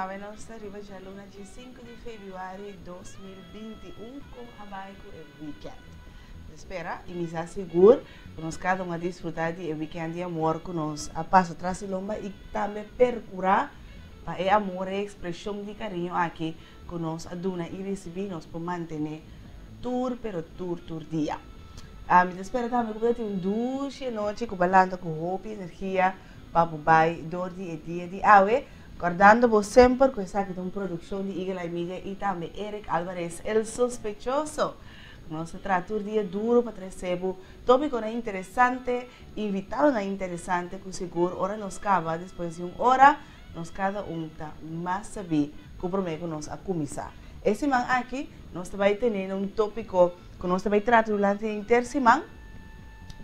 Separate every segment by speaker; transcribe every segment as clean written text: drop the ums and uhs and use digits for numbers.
Speaker 1: Awe nos ta riba djaluna 5 di februari 2021. Kon a bai ku e weekend? Spera i mi sa sigur ku nos kada un a disfrutá di e weekend di amor ku nos a pasa tras di lomba i tambe perkurá pa e amor i ekspreshon di kariño aki ku nos a duna i risibí nos por mantené tur pero tur tur dia. Mi ta spera tambe ku bo ta tin un dushi anochi ku bo a lanta ku hopi energia pa bo bai dor di e dia di awe, kòrdando bo semper ku esaki ta un produkshon di Eagle Eye Media i tambe Eric Alvarez El Sospechoso. Nos ta traha tur dia duro pa trese bo tópikonan interesante, invitadonan interesante ku sigur ora nos kaba despues di un ora nos kada un ta mas sabí ku promé ku nos a kuminsá. E siman aki nos ta bai tene un tópiko ku nos ta bai trata durante henter siman.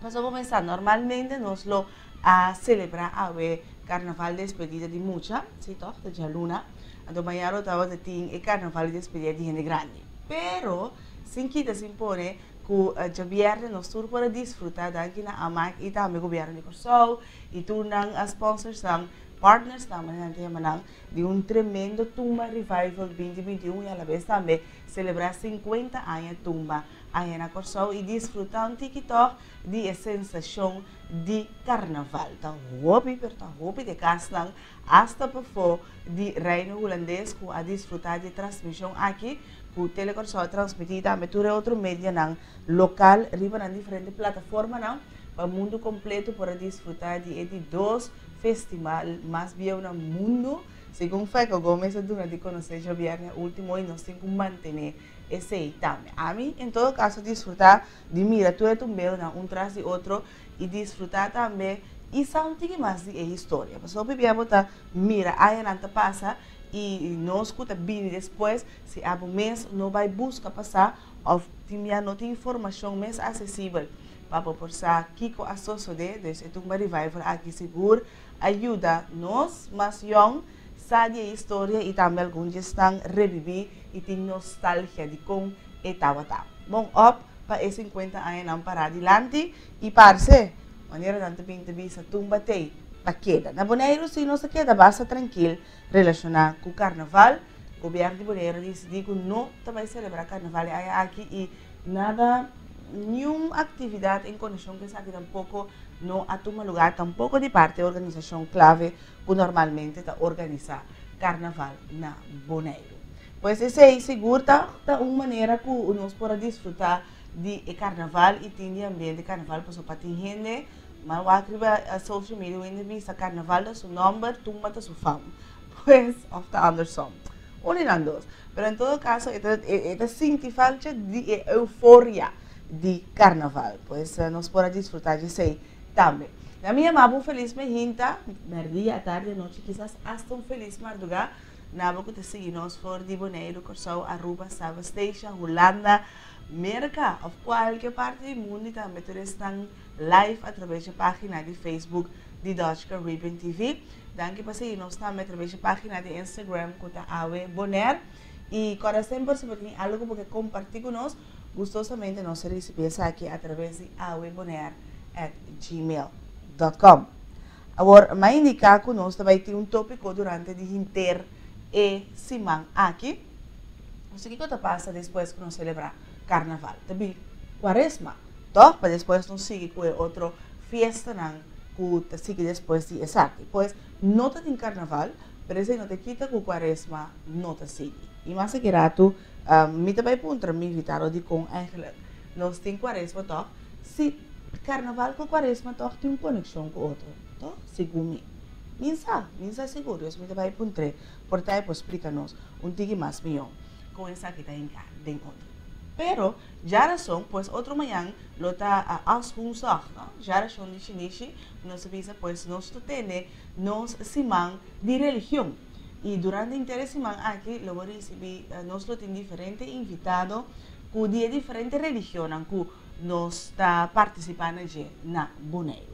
Speaker 1: Pasobra bo mester sa normalmente nos lo a selebrá awe karnaval despedida di mucha, si tòg, ta djaluna, anto mañana lo tabata tin e karnaval di despedida di hende grandi. Pero, sin kita sin pone ku djabièrnè nos tur por a disfrutá danki na Amak i tambe gobièrnu di Kòrsou i tur nan sponsorsnan, partnersnan manera nan ta yama nan, di un tremendo Tumba Revival 2021 i alabes tambe selebrá 50 aña Tumba aña na Kòrsou i disfrutá un tiki tòg di e sensashon di karnaval. Ta hopi, pero ta hopi di e kasnan asta pafó di Reino Hulandes ku a disfrutá di e transmishon aki ku Tele Kòrsou a transmití i tambe tur e otro medianan lokal riba nan diferente plataformanan pa mundu kompleto por a disfrutá di e di dos festival mas bieu na mundu, segun Feco Gomez a duna di konosé djabièrnè último i nos tin ku mantené esei tambe. Ami en todo kaso a disfrutá di mira tur e tumberonan un tras di otro i disfrutá tambe i sa un tiki mas di e historia. Pasobra hopi bia bo ta mira añanan ta pasa i nos ku ta bini despues si abo mes no bai buska pa sa òf tin bia no tin informashon mes asesibel pa bo por sa kiko a sosodé. Dus e Tumba Revival aki sigur a yuda nos mas yòn sa di e historia i tambe algun di esnan rebibí i tin nostalgia di kon e tabata. Bon òp pa e 50 añanan pará dilanti i parse manera nan ta bin ta bisa tumba tei pa keda. Na Boneiru si nos a keda basta trankil relashoná ku karnaval. Gobièrnu di Boneiru a disidí ku no ta bai selebrá karnaval e aña aki i nada niun aktividat en konekshon ku esaki tampoko no a tuma lugá tampoko di parti e organisashon klave ku normalmente ta organisá karnaval na Boneiru. Pues esei sigur ta ta un manera ku nos por a disfrutá di e karnaval i tin di ambiente karnaval pasobra pa tin hende mal wak riba social media un hende bisa karnaval ta su nòmber, tumba ta su fam. Pues òf ta andersom. Un di nan dos. Pero en todo kaso e ta e ta sinti falta di e euforia di karnaval. Pues nos por a disfrutá di esei tambe. Na mi yama bo un felis mehinta, mèrdia, atardi, anochi, kisas asta un felis mardugá. Na bo ku ta sigui nos for di Boneiru, Kòrsou, Aruba, Saba, Statia, Hulanda, Merka òf kualke parti di mundu i tambe tur esnan live atraves dje página di Facebook di Dutch Caribbean TV. Danki pa sigui nos tambe atraves dje página di Instagram ku ta Awe Bonaire. I kòrda semper si bo tin algu ku bo ke kompartí ku nos, gustosamente nos ta risibí esaki atraves di awebonaire@gmail.com. Awor, m'a indiká ku nos ta bai tin un tópiko durante di henter e siman aki. Nos kiko ta pasa despues ku nos selebrá Karnaval? Ta bin Kuaresma, tòg? Pa despues nos sigui ku e otro fiestanan ku ta sigui despues di esaki. Pues, no ta tin Karnaval, pero esei no ta kita ku Kuaresma no ta sigui. I mas aki ratu, mi ta bai puntra mi invitado dikon eigenlijk nos tin Kuaresma tòg, si Karnaval ku Kuaresma tòg tin un konekshon ku otro, tòg? Segun mi. Mi sa, mi sa sigur, dus mi ta bai puntr'é por ta e por splika nos un tiki mas mihó kon esaki ta hinká den otro. Pero, djarason, pues otro mañan lo ta Aswoensdag, no? Djarashon di shinishi, nos ta bisa pues nos ta tene nos siman di religion. I durante henter e siman aki lo bo risibí, nos lo tin diferente invitado ku di e diferente religionnan ku nos ta partisipá na dje na Boneiru.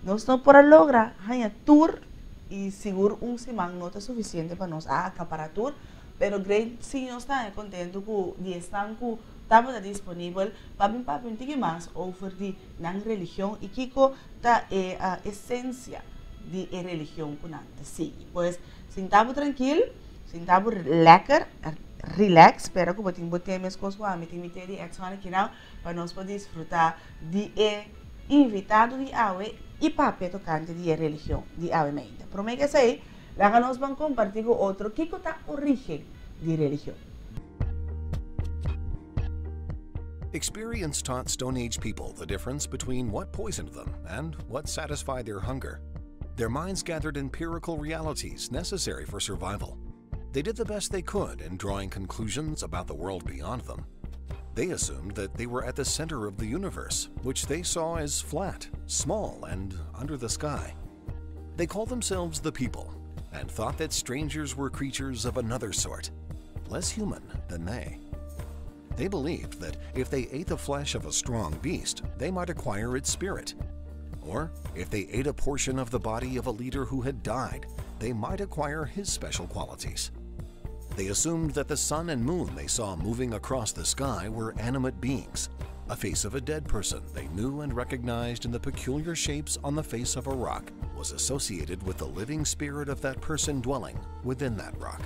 Speaker 1: Nos no por a logra haña tur i sigur un siman no ta sufisiente pa nos a akapará tur, pero Great sí nos ta haña kontentu ku di esnan ku tabata disponibel pa bin papia un tiki mas over di nan religion i kiko ta e esensia di e religion ku nan ta sigui. Pues, sinta bo trankil. Sinta bo lekker, relax, spera ku bo tin bo te meskos ku ami tin mi te di Exxon akinan pa nos por disfruta di e invitado di awe i papia tokante di e religion di awe mainta. Prome ku esei, laga nos ban komparti ku otro kiko ta origen di religion.
Speaker 2: Experience taught Stone Age people the difference between what poisoned them and what satisfied their hunger. Their minds gathered empirical realities necessary for survival. They did the best they could in drawing conclusions about the world beyond them. They assumed that they were at the center of the universe, which they saw as flat, small, and under the sky. They called themselves the people and thought that strangers were creatures of another sort, less human than they. They believed that if they ate the flesh of a strong beast, they might acquire its spirit. Or if they ate a portion of the body of a leader who had died, they might acquire his special qualities. They assumed that the sun and moon they saw moving across the sky were animate beings, a face of a dead person they knew and recognized in the peculiar shapes on the face of a rock was associated with the living spirit of that person dwelling within that rock.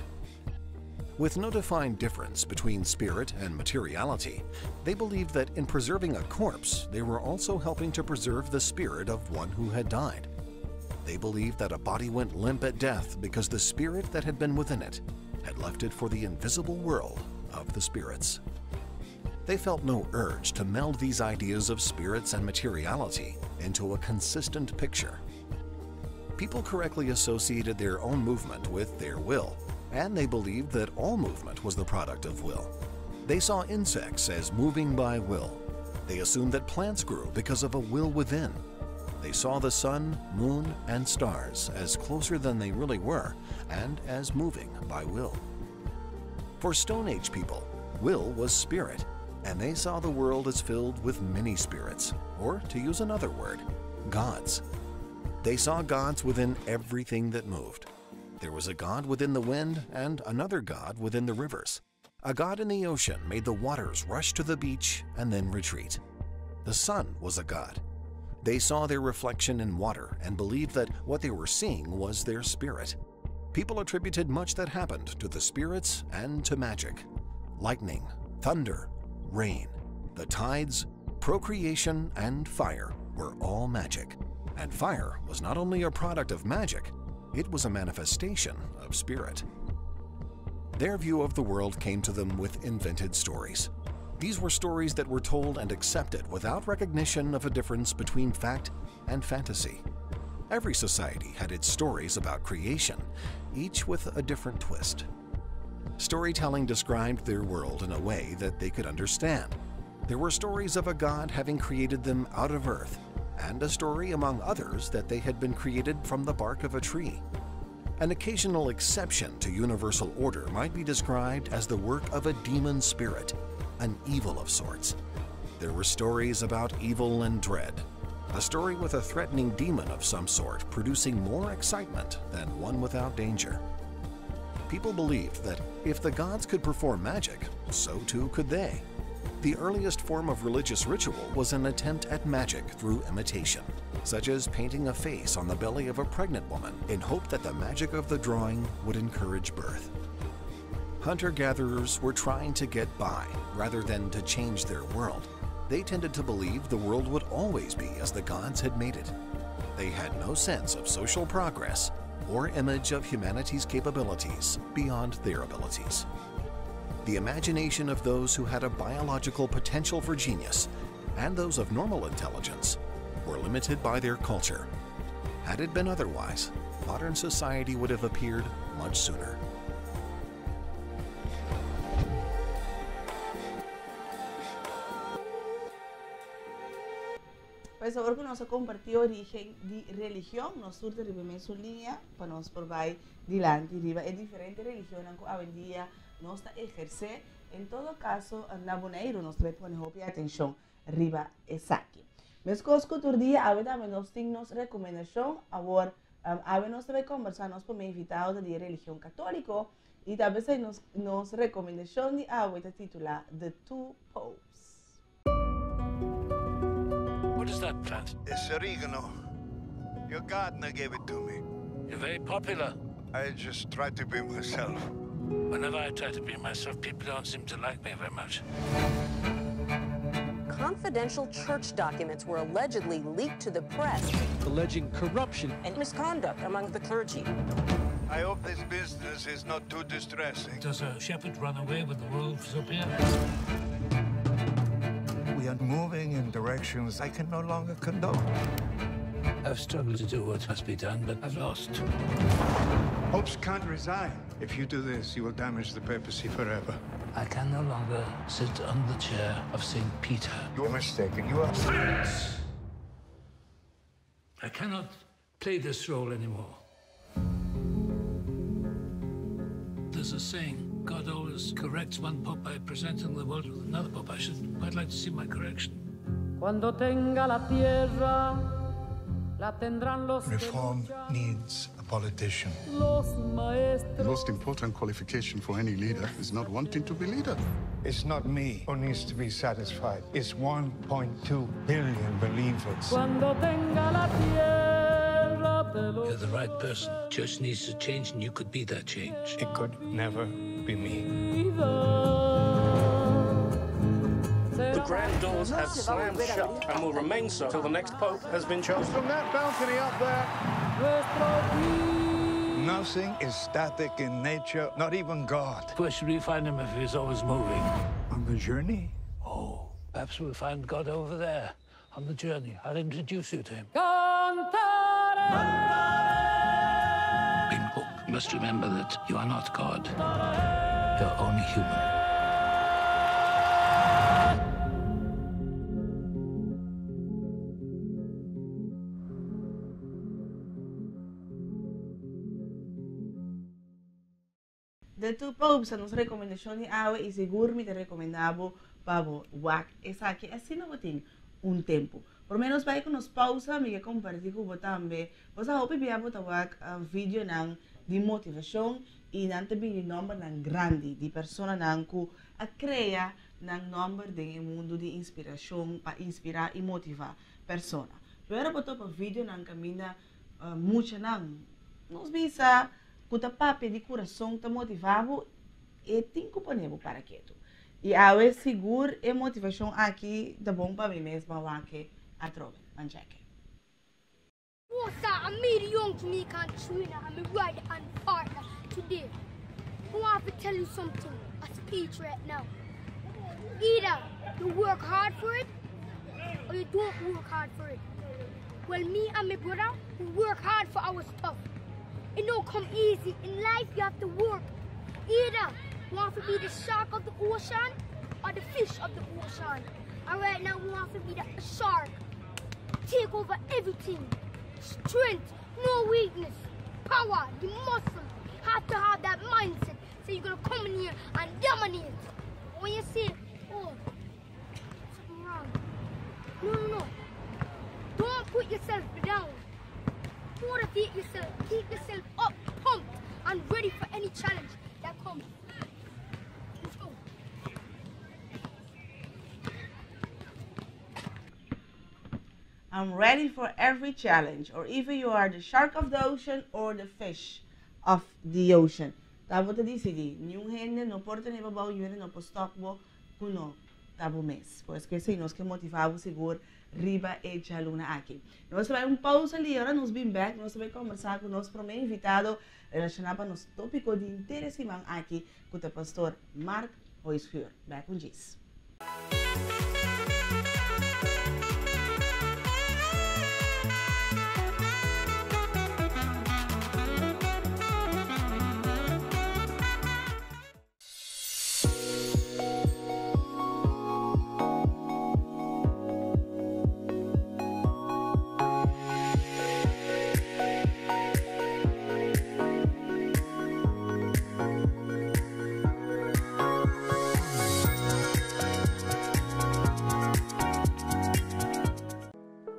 Speaker 2: With no defined difference between spirit and materiality, they believed that in preserving a corpse, they were also helping to preserve the spirit of one who had died. They believed that a body went limp at death because the spirit that had been within it had left it for the invisible world of the spirits. They felt no urge to meld these ideas of spirits and materiality into a consistent picture. People correctly associated their own movement with their will, and they believed that all movement was the product of will. They saw insects as moving by will. They assumed that plants grew because of a will within. They saw the sun, moon, and stars as closer than they really were and as moving by will. For Stone Age people, will was spirit, and they saw the world as filled with many spirits, or to use another word, gods. They saw gods within everything that moved. There was a god within the wind and another god within the rivers. A god in the ocean made the waters rush to the beach and then retreat. The sun was a god. They saw their reflection in water and believed that what they were seeing was their spirit. People attributed much that happened to the spirits and to magic. Lightning, thunder, rain, the tides, procreation, and fire were all magic. And fire was not only a product of magic, it was a manifestation of spirit. Their view of the world came to them with invented stories. These were stories that were told and accepted without recognition of a difference between fact and fantasy. Every society had its stories about creation, each with a different twist. Storytelling described their world in a way that they could understand. There were stories of a god having created them out of earth, and a story among others that they had been created from the bark of a tree. An occasional exception to universal order might be described as the work of a demon spirit, an evil of sorts. There were stories about evil and dread, a story with a threatening demon of some sort producing more excitement than one without danger. People believed that if the gods could perform magic, so too could they. The earliest form of religious ritual was an attempt at magic through imitation, such as painting a face on the belly of a pregnant woman in hope that the magic of the drawing would encourage birth. Hunter-gatherers were trying to get by rather than to change their world. They tended to believe the world would always be as the gods had made it. They had no sense of social progress or image of humanity's capabilities beyond their abilities. The imagination of those who had a biological potential for genius and those of normal intelligence were limited by their culture. Had it been otherwise, modern society would have appeared much sooner.
Speaker 1: Pues awor ku nos a kompartí orígen di religion, nos tur ta riba e mesun liña pa nos por bai dilanti riba e diferente religionnan ku awendia nos ta ehersé. En todo kaso, na Boneiru nos ta bai pone hopi atenshon riba esaki. Meskos ku tur dia, awe tambe nos tin nos rekomendashon. Awor, awe nos ta bai kombersá nos promé invitado ta di e religion katóliko i ta besei nos nos rekomendashon di awe ta titulá The Two Popes.
Speaker 3: What is that plant?
Speaker 4: It's oregano. Your gardener gave it to me.
Speaker 3: You're very popular.
Speaker 4: I just try to be myself.
Speaker 3: Whenever I try to be myself, people don't seem to like me very much.
Speaker 4: Confidential church documents were allegedly leaked to the press.
Speaker 5: Alleging corruption
Speaker 4: and misconduct among the clergy.
Speaker 6: I hope this business is not too distressing.
Speaker 3: Does a shepherd run away when the wolves appear?
Speaker 6: We are moving in directions I can no longer condone.
Speaker 3: I've struggled to do what must be done, but I've lost.
Speaker 6: Popes can't resign. If you do this, you will damage the papacy forever.
Speaker 3: I can no longer sit on the chair of St. Peter.
Speaker 6: You're mistaken. You are...
Speaker 3: Silence! I cannot play this role anymore. There's a saying, God always corrects one pope by presenting the world with another pope. I should quite like to see my correction.
Speaker 7: Cuando tenga la tierra, la tendrán los que
Speaker 6: Reform
Speaker 7: luchan,
Speaker 6: needs a politician.
Speaker 7: los maestros.
Speaker 8: The most important qualification for any leader is not wanting to be leader.
Speaker 6: It's not me who needs to be satisfied. It's 1.2 billion believers.
Speaker 7: Cuando tenga la tierra de los
Speaker 3: You're the right person. Church needs to change, and you could be that change.
Speaker 6: It could never be me.
Speaker 9: The grand doors have slammed shut and will remain so till the next pope has been chosen.
Speaker 6: From that balcony up there, nothing is static in nature, not even God.
Speaker 3: Where should we find him if he's always moving?
Speaker 6: On the journey?
Speaker 3: Oh, perhaps we'll find God over there on the journey. I'll introduce you to him. In hope, you must remember that you are not God. You're only human.
Speaker 1: The Two Popes, nos rekomendashon di awe i sigur mi ta rekomendá bo pa bo wak esaki asina bo tin un tempu. Promé nos bai ku nos pousa mi ke kompartí ku bo tambe. Bo sa hopi bia bo ta wak videonan di motivashon i nan ta bini nòmbernan grandi di personanan ku a krea nan nòmber den e mundu di inspirashon pa inspirá i motivá persona. Pero bo topa videonan kaminda muchanan nos bisa ku ta papia di kurason ta motivá bo, e tin ku pone bo para ketu. I awe sigur e motivashon aki ta bon pa mi mes ban wak atrobe. Ban chèk'e.
Speaker 10: Bosa, I'm me the young Jamaican trainer and my right hand partner today. I want to tell you something, a speech right now. Either you work hard for it or you don't work hard for it. Well, me and my brother, we work hard for our stuff. It don't come easy. In life, you have to work. Either you want to be the shark of the ocean or the fish of the ocean. And right now, we want to be the shark. Take over everything. Strength, no weakness. Power, the muscle. Have to have that mindset. So you're going to come in here and dominate. When you say, oh, something wrong. No, no, no. Don't put yourself down. Motivate yourself. Keep yourself up, pumped, and ready for any challenge that comes. Let's go.
Speaker 1: I'm ready for every challenge, or either you are the shark of the ocean or the fish of the ocean. Ta bo ta disidí. Niun hende no por tene bo abou, niun hende no por stòp bo ku no ta bo mes. Pues ku esei nos ke motivá bo sigur riba e djaluna aki. Nos ta bai un pausa li, ora nos bin bèk nos ta bai kòmbersá ku nos promé invitado relashoná pa nos tópiko di henter e siman aki ku ta Pastor Mark Hooijschuur. Bèk un djis.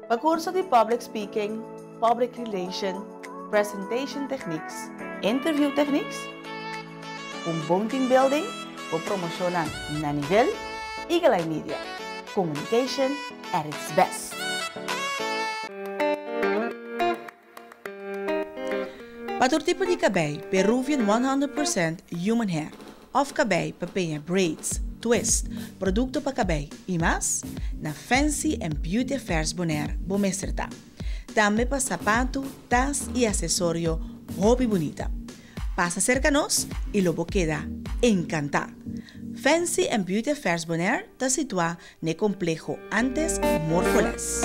Speaker 1: Pa kurso di Public Speaking, Public Relation, Presentation Techniques, Interview Techniques, un bon team building, bo promoshonnan na nivel, Eagle Eye Media, communication at its best. Pa Pa tur tipo di kabei, Peruvian 100% Human Hair òf kabei pa peña braids, twist, produkto pa kabei i mas, na Fancy and Beauty Affairs Bonaire bo mester ta. Tambe pa sapatu, tas i asesorio hopi bunita. Pasa serka nos i lo bo keda enkantá! Fancy and Beauty Affairs Bonaire ta situá n'e kompleho antes Morfoles.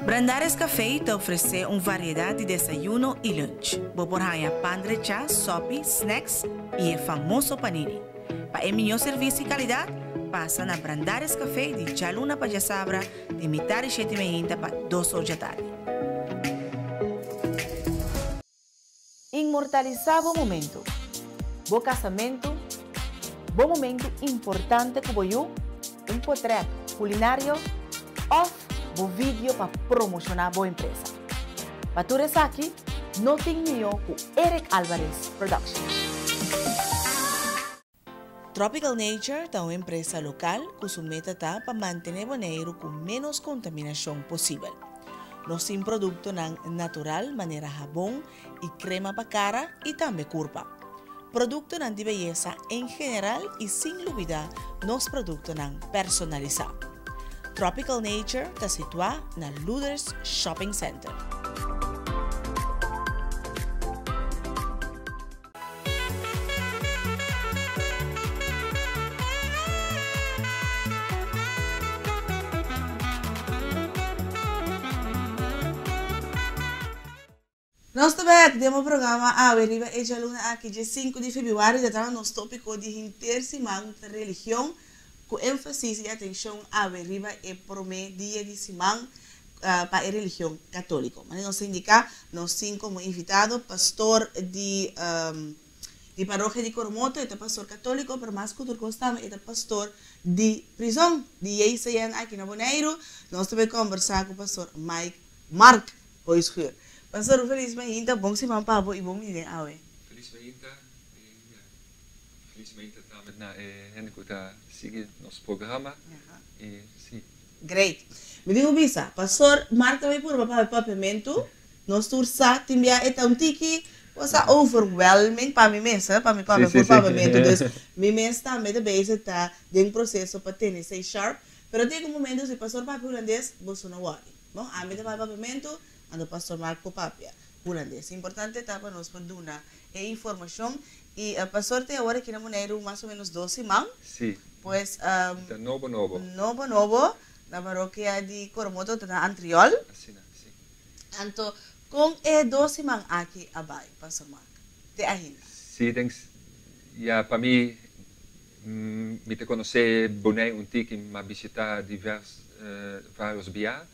Speaker 1: Brandaris Café ta ofresé un variedat di desayuno i lunch. Bo por haña pan drechá, sòpi, snacks i e famoso panini. Pa e mihó servisio i kalidat, pasa na Brandaris Café di djaluna pa djasabra di mitar di shete meinta pa dos or djatardi. Inmortalisá bo momentu, bo kasamentu, bo momentu importante ku bo yu, un potrèt kulinario òf bo vidio pa promoshoná bo empresa. Pa tur esaki, no tin mihó ku Eric Alvarez Production. Tropical Nature ta un empresa lokal ku su meta ta pa mantené Boneiru ku ménos kontaminashon posibel. Nos tin produktonan natural manera habon i krema pa kara i tambe kurpa. Produktonan di beyesa en general i sin lubidá nos produktonan personalisá. Tropical Nature ta situá na Luders Shopping Center. Nos ta bek den bo programa awe riba e djaluna aki dje sinku di febrüari ta trata nos topiko di henter siman ta religion ku énfasis i atenshon awe riba e promé dia di siman pa e religion katóliko. Manera nos a indiká, nos tin komo invitado pastor di di parokia di Coromoto, e ta pastor katóliko, pero mas ku tur kos tambe e ta pastor di prizon di JCN aki na Boneiru. Nos ta bai kòmbersá ku pastor Mike Mark Hooijschuur. Pastor, un felis mainta, bon siman pa bo i bon bini den awe.
Speaker 5: Felis mainta i ya, felis mainta tambe na e hende ku ta sigui nos programa i si.
Speaker 1: Great. Mi tin ku bisa, Pastor Mark ta bai purba papia papiamentu, nos tur sa tin bia e ta un tiki cosa overwhelming pa mi mes, pa mi papia por papiamentu, dus mi mes tambe ta bezig ta den proceso pa tene esei sharp, pero tin un momento si Pastor papia hulandes boso no worry, bon, ami ta papia papiamentu, anto Pastor Mark por papia hulandes. Importante ta pa nos por duna e informacion y Pastor te awor aki na Boneiru mas o menos dos siman.
Speaker 5: Sí.
Speaker 1: Pues
Speaker 5: Ta nobo nobo.
Speaker 1: Nobo nobo na parokia di Coromoto ta na Antriol.
Speaker 5: Asina, si.
Speaker 1: Anto kon e dos siman aki a bai, Pastor Mark? Te ahinda.
Speaker 5: Si, den ya pa mi, mi ta konosé Bonei un tiki, m'a bishitá divers varios bia,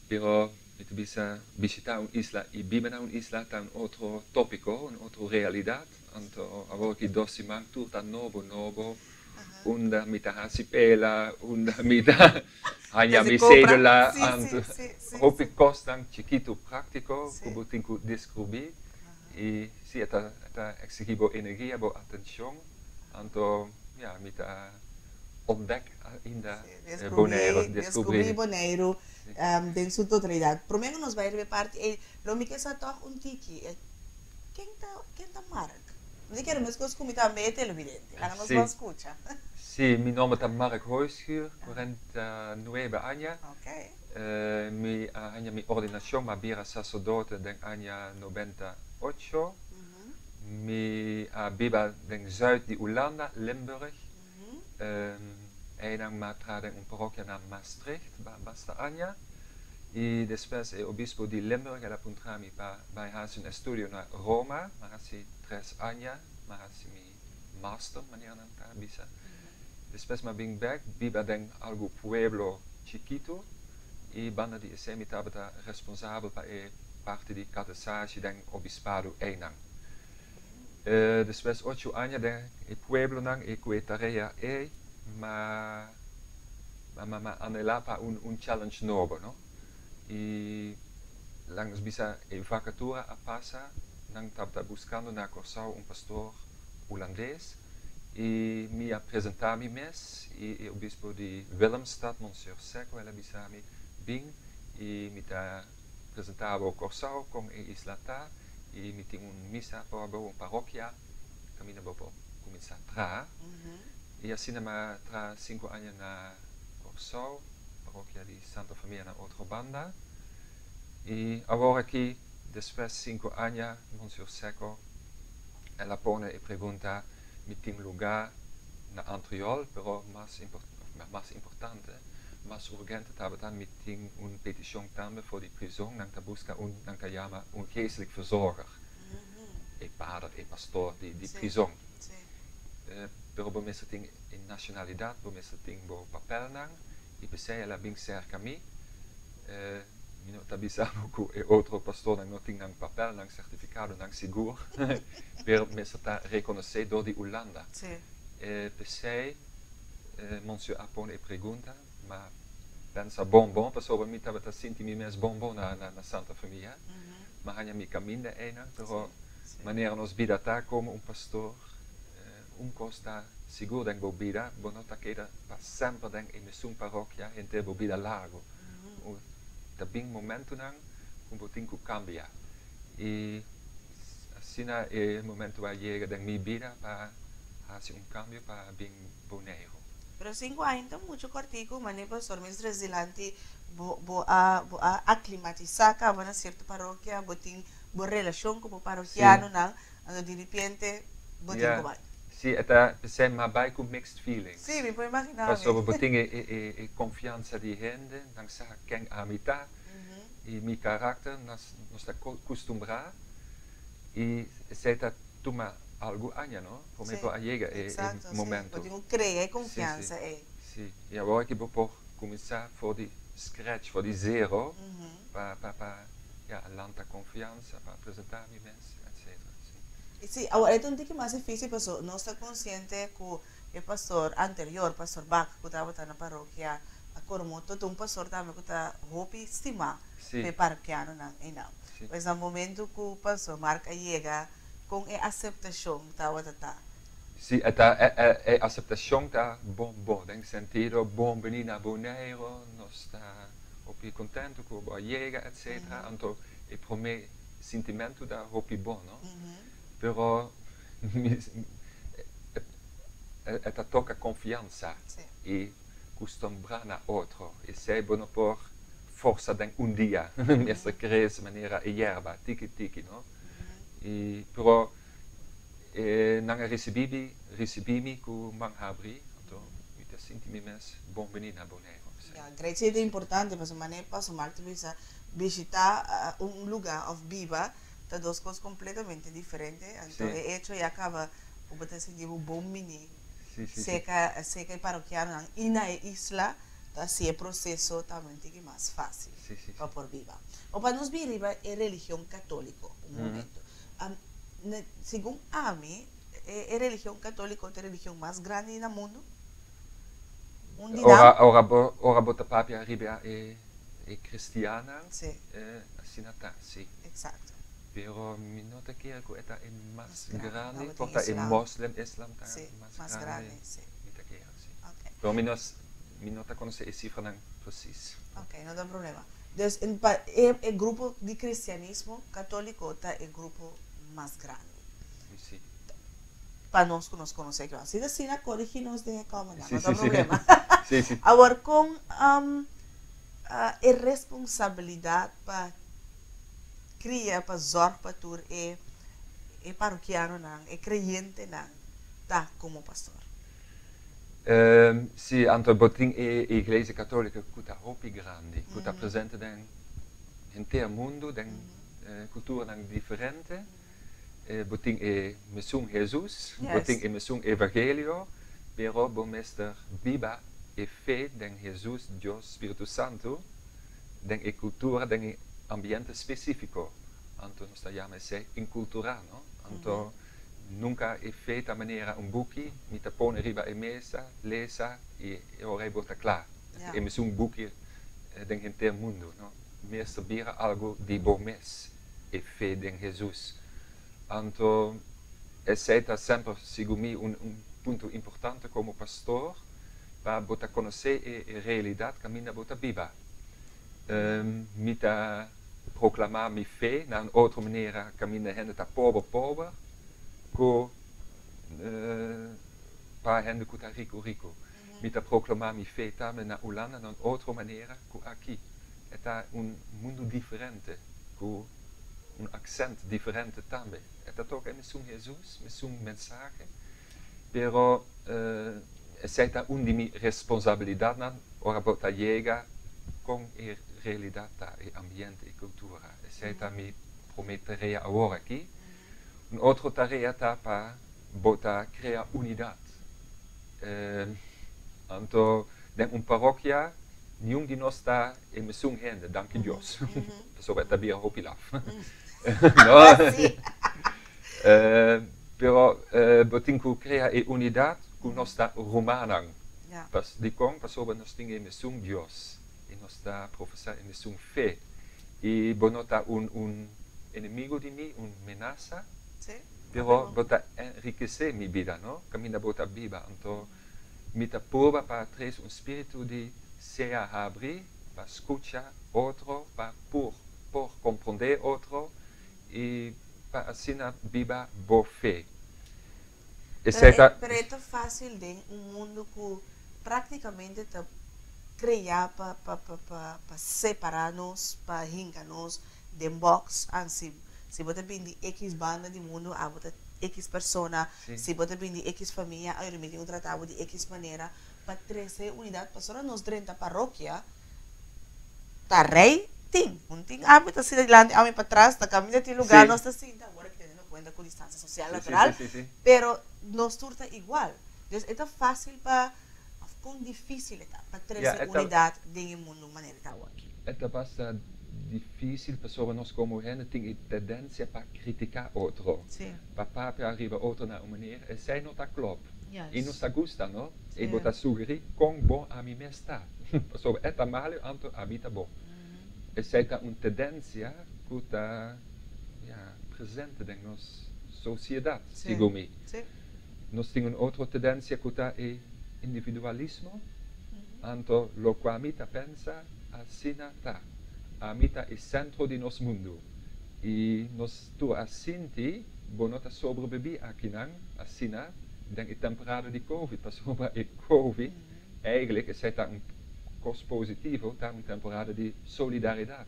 Speaker 5: pero mi ta bisa bishitá un isla i biba na un isla ta un otro tópiko, un otro realidat. Anto awor ki dos siman tur ta nobo nobo, unda mi ta hasi pela, unda mi ta haña mi cédula, anto hopi kosnan chikitu práktiko ku bo tin ku deskrubí i si e ta ta eksigí bo energia, bo atenshon, anto ya mi ta ontdek ainda Boneiru,
Speaker 1: deskubrí Boneiru den su totalidat. Promé ku nos bai riba e parti ei, lo mi ke sa tòg un tiki. Ken ta ken ta Mark? Mi ta kere meskos ku mi tambe e televidente. Laga nos ban skucha.
Speaker 5: Sí, mi nomber ta Mark Hooijschuur, 49 aña. Mi a haña mi ordinashon, mi a bira saserdote den aña 98. Mi a biba den zuid di Hulanda, Limburg. Einan mi a traha den un parokia na Maastricht basta aña i despues e obispo di Limburg el a puntra mi pa bai hasi un estudio na Roma. Mi a hasi tres aña, mi a hasi mi master manera nan ta bisa. Despues mi a bin bek biba den algu pueblo chikitu i banda di esei mi tabata responsabel pa e parti di katesashi den obispado einan. Despues ocho aña den e pueblonan i ku e tarea ei, m'a m'a anhelá pa un un challenge nobo, no. I laga nos bisa e vakatura a pasa, nan tabata buskando na Kòrsou un pastor hulandes. I mi a presentá mi mes i e obispo di Willemstad, Monseñor Secco, el a bisa mi, Bin i mi ta presentá bo Kòrsou kon e isla ta i mi tin un misa pa bo, un parokia kaminda bo por kuminsá traha. I asina mi a traha sinku aña na Kòrsou, parokia di Santa Famia na Otrobanda. I awor aki, despues sinku aña, Monseñor Secco el a pone e pregunta, Mi tin lugá na Antriol, pero mas mas importante, mas urgente tabata mi tin un petishon tambe for di prizon, nan ta buska un, nan ta yama un geestelijk verzorger, e pader, e pastor di di prizon. Pero bo mester tin e nashonalidat, bo mester tin bo papelnan, i p'esei el a bin serka mi. Mi no ta bisa bo ku e otro pastornan no tin nan papel, nan sertifikadonan sigur, pero mester ta rekonosé dor di Ulanda. P'esei Monsieur a pone e pregunta, ma pensa bon bon, pasobra mi tabata sinti mi mes bon bon na Santa Famia. Mi a haña mi kaminda einan, pero manera nos bida ta komo un pastor, un kos ta sigur den bo bida, bo no ta keda pa semper den e mesun parokia henter bo bida largu. Ta bin momentunan ku bo tin ku kambia. I asina e momentu a yega den mi bida pa hasi un kambio pa bin Boneiru.
Speaker 1: Pero sinku aña ta muchu kòrtiku, manera pastor Mistress dilanti bo bo a bo a aklimatisá kaba na sierto parokia, bo tin bo relashon ku bo parokianonan, anto diripiente bo tin ku bai.
Speaker 5: Sí, e ta p'esei m'a bai ku mixed feelings.
Speaker 1: Sí, mi por imaginá mi.
Speaker 5: Pasobra bo tin e konfiansa di hende, nan sa ken ami ta i mi karakter, nos ta kustumbrá i esei ta tuma algu aña, no, promé bo a yega e momento.
Speaker 1: Sí, exacto, sí. Bo tin ku krea e konfiansa ei.
Speaker 5: Sí, i awor aki bo por kuminsá for di scratch, for di zero, pa pa ya lanta konfiansa, pa presentá mi mes, etcetera. Sí.
Speaker 1: Sí, awor e ta un tiki mas difícil paso nos ta konsiente ku e pastor anterior, pastor Bak, ku tabata na parokia Coromoto, ta un pastor tambe ku ta hopi stimá pa e parokianonan einan. Pues na momento ku pastor Mark a yega, kon e aseptashon tabata ta?
Speaker 5: Sí, e ta, e aseptashon ta bon bon, den sentido bon bini na Boneiru, nos ta hopi kontentu ku bo a yega, etcetera. Anto e promé sintimentu ta hopi bon, no? Pero mi e ta toka konfiansa i kustumbrá na otro. Esei bo no por forsa den un dia. Mester krese manera e yerba, tiki tiki, no? I pero e nan a risibí mi, risibí mi ku man habrí, anto mi ta sinti mi mes bon bini na Boneiru.
Speaker 1: Ya, great. Sí, ta importante pasobra manera Pastor Mark ta bisa, bishitá un lugá òf biba ta dos kos kompletamente diferente. Anto e echo ya kaba ku bo ta sinti bo bon bini serka serka e parokianonan i na e isla ta hasi e proseso tambe un tiki mas fásil pa por biba. O pa nos bin riba e religion katóliko un momento. Segun ami e religion katóliko ta e religion mas grandi na mundu. Un di nan.
Speaker 5: Ora bo ora bo ta papia riba e e cristiannan asina ta si.
Speaker 1: Exacto.
Speaker 5: Pero mi no ta kere ku e ta e mas grandi por ta e moslim islam ta mas grandi mi ta kere si. Pero mi no mi no ta konosé e sifranan presis.
Speaker 1: Ok no ta problema. Dus pa e e grupo di cristianismo catolico ta e grupo mas grandi.
Speaker 5: Si.
Speaker 1: Pa nos ku nos konosé kla. Si ta asina korigí nos den e kòmennan, no ta problema. Awor kon e responsabilidat pa kria, pa zòrg pa tur e e parokianonan, e kreyentenan ta komo pastor?
Speaker 5: Sí, anto bo tin e iglesia katóliko ku ta hopi grandi, ku ta presente den henter mundu, den kulturanan diferente. Bo tin e mesun Hesus, bo tin e mesun evangelio, pero bo mester biba e fe den Hesus, Dios, Spiritu Santu den e kultura, den e ambiente spesífiko. Anto nos ta yama esei inkulturá, no? Anto nunka e fe ta manera un buki, mi ta pone riba e mesa, lesa i e ora ei bo ta kla. E mesun buki den henter mundu, no? Mester bira algu di bo mes. e fe den Hesus. Anto esei ta semper segun mi un un. punto importante komo pastor pa bo ta konosé e realidat kaminda bo ta biba. Mi ta proklamá mi fe na un otro manera kaminda hende ta pober pober ku pa hende ku ta riku riku. Mi ta proklamá mi fe tambe na Hulanda na un otro manera ku aki. E ta un mundu diferente ku un aksènt diferente tambe. E ta toka e mesun Hesus, mesun mensahe, pero esei ta un di mi responsabilidatnan ora bo ta yega kon e realidat ta, e ambiente, e kultura. Esei ta mi promé tarea awor aki. Un otro tarea ta pa bo ta krea unidat. Anto den un parokia niun di nos ta e mesun hende, danki Dios, pasobra e ta bira hopi laf. No? Pero bo tin ku krea e unidat ku nos ta rumannan. Dikon? Pasobra nos tin e mesun Dios i nos ta profesá e mesun fe. I bo no ta un un enemigo di mi, un menasa, pero bo ta enrikesé mi bida, no? Kaminda bo ta biba. Anto mi ta purba pa trese un spiritu di sea habri pa skucha otro, pa por por komprondé otro i pa asina biba bo fe.
Speaker 1: Esei ta. Pero e ta fásil den un mundu ku práktikamente ta kreá pa pa pa pa pa separá nos, pa hinka nos den bòks. An si si bo ta bin di ekis banda di mundu abo ta ekis persona, si bo ta bin di ekis famia ayo mi tin ku trata bo di ekis manera pa trese e unidat pasobra nos drenta parokia ta rei tin un tin ami ta sinta dilanti ami patras ta kaminda tin lugar nos ta sinta awor aki teniendo kuenta ku distansia sosial natural pero nos tur ta igual dus e ta fasil pa of kon difisil e ta pa trese unidat den e mundu manera e ta awor aki.
Speaker 5: E ta basta difisil pasobra nos komo hende tin e tendensia pa kritiká otro pa papia ariba otro na un manera esei no ta klòp i nos ta gusta no i bo ta sugerí kon bon ami mes ta pasobra e ta malu anto ami ta bon esei ta un tendensia ku ta ya presente den nos sosiedat segun mi nos tin un otro tendensia ku ta e individualismo anto lokua mi ta pensa asina ta ami ta e sentro di nos mundu i nos tur a sinti bo no ta sobrebibí akinan asina den e temporada di covid pasobra e covid eigenlijk esei ta un kos positivo ta un temporada di solidaridat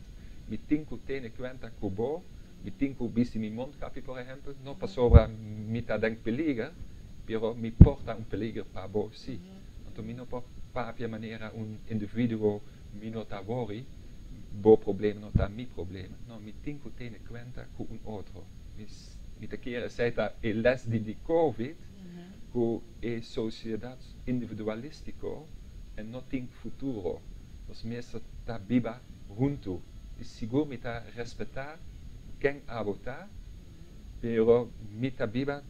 Speaker 5: mi tin ku tene kuenta ku bo mi tin ku bisti mi mondkapje por ehempel no pasobra mi ta den peliger pero mi por ta un peliger pa bo si anto mi no por papia manera un individuo mi no ta wori bo problema no ta mi problema no mi tin ku tene kuenta ku un otro mi mi ta kere esei ta e les di di covid ku e sosiedat individualístiko e no tin futuro nos mester ta biba huntu i sigur mi ta respetá ken abo ta pero mi ta biba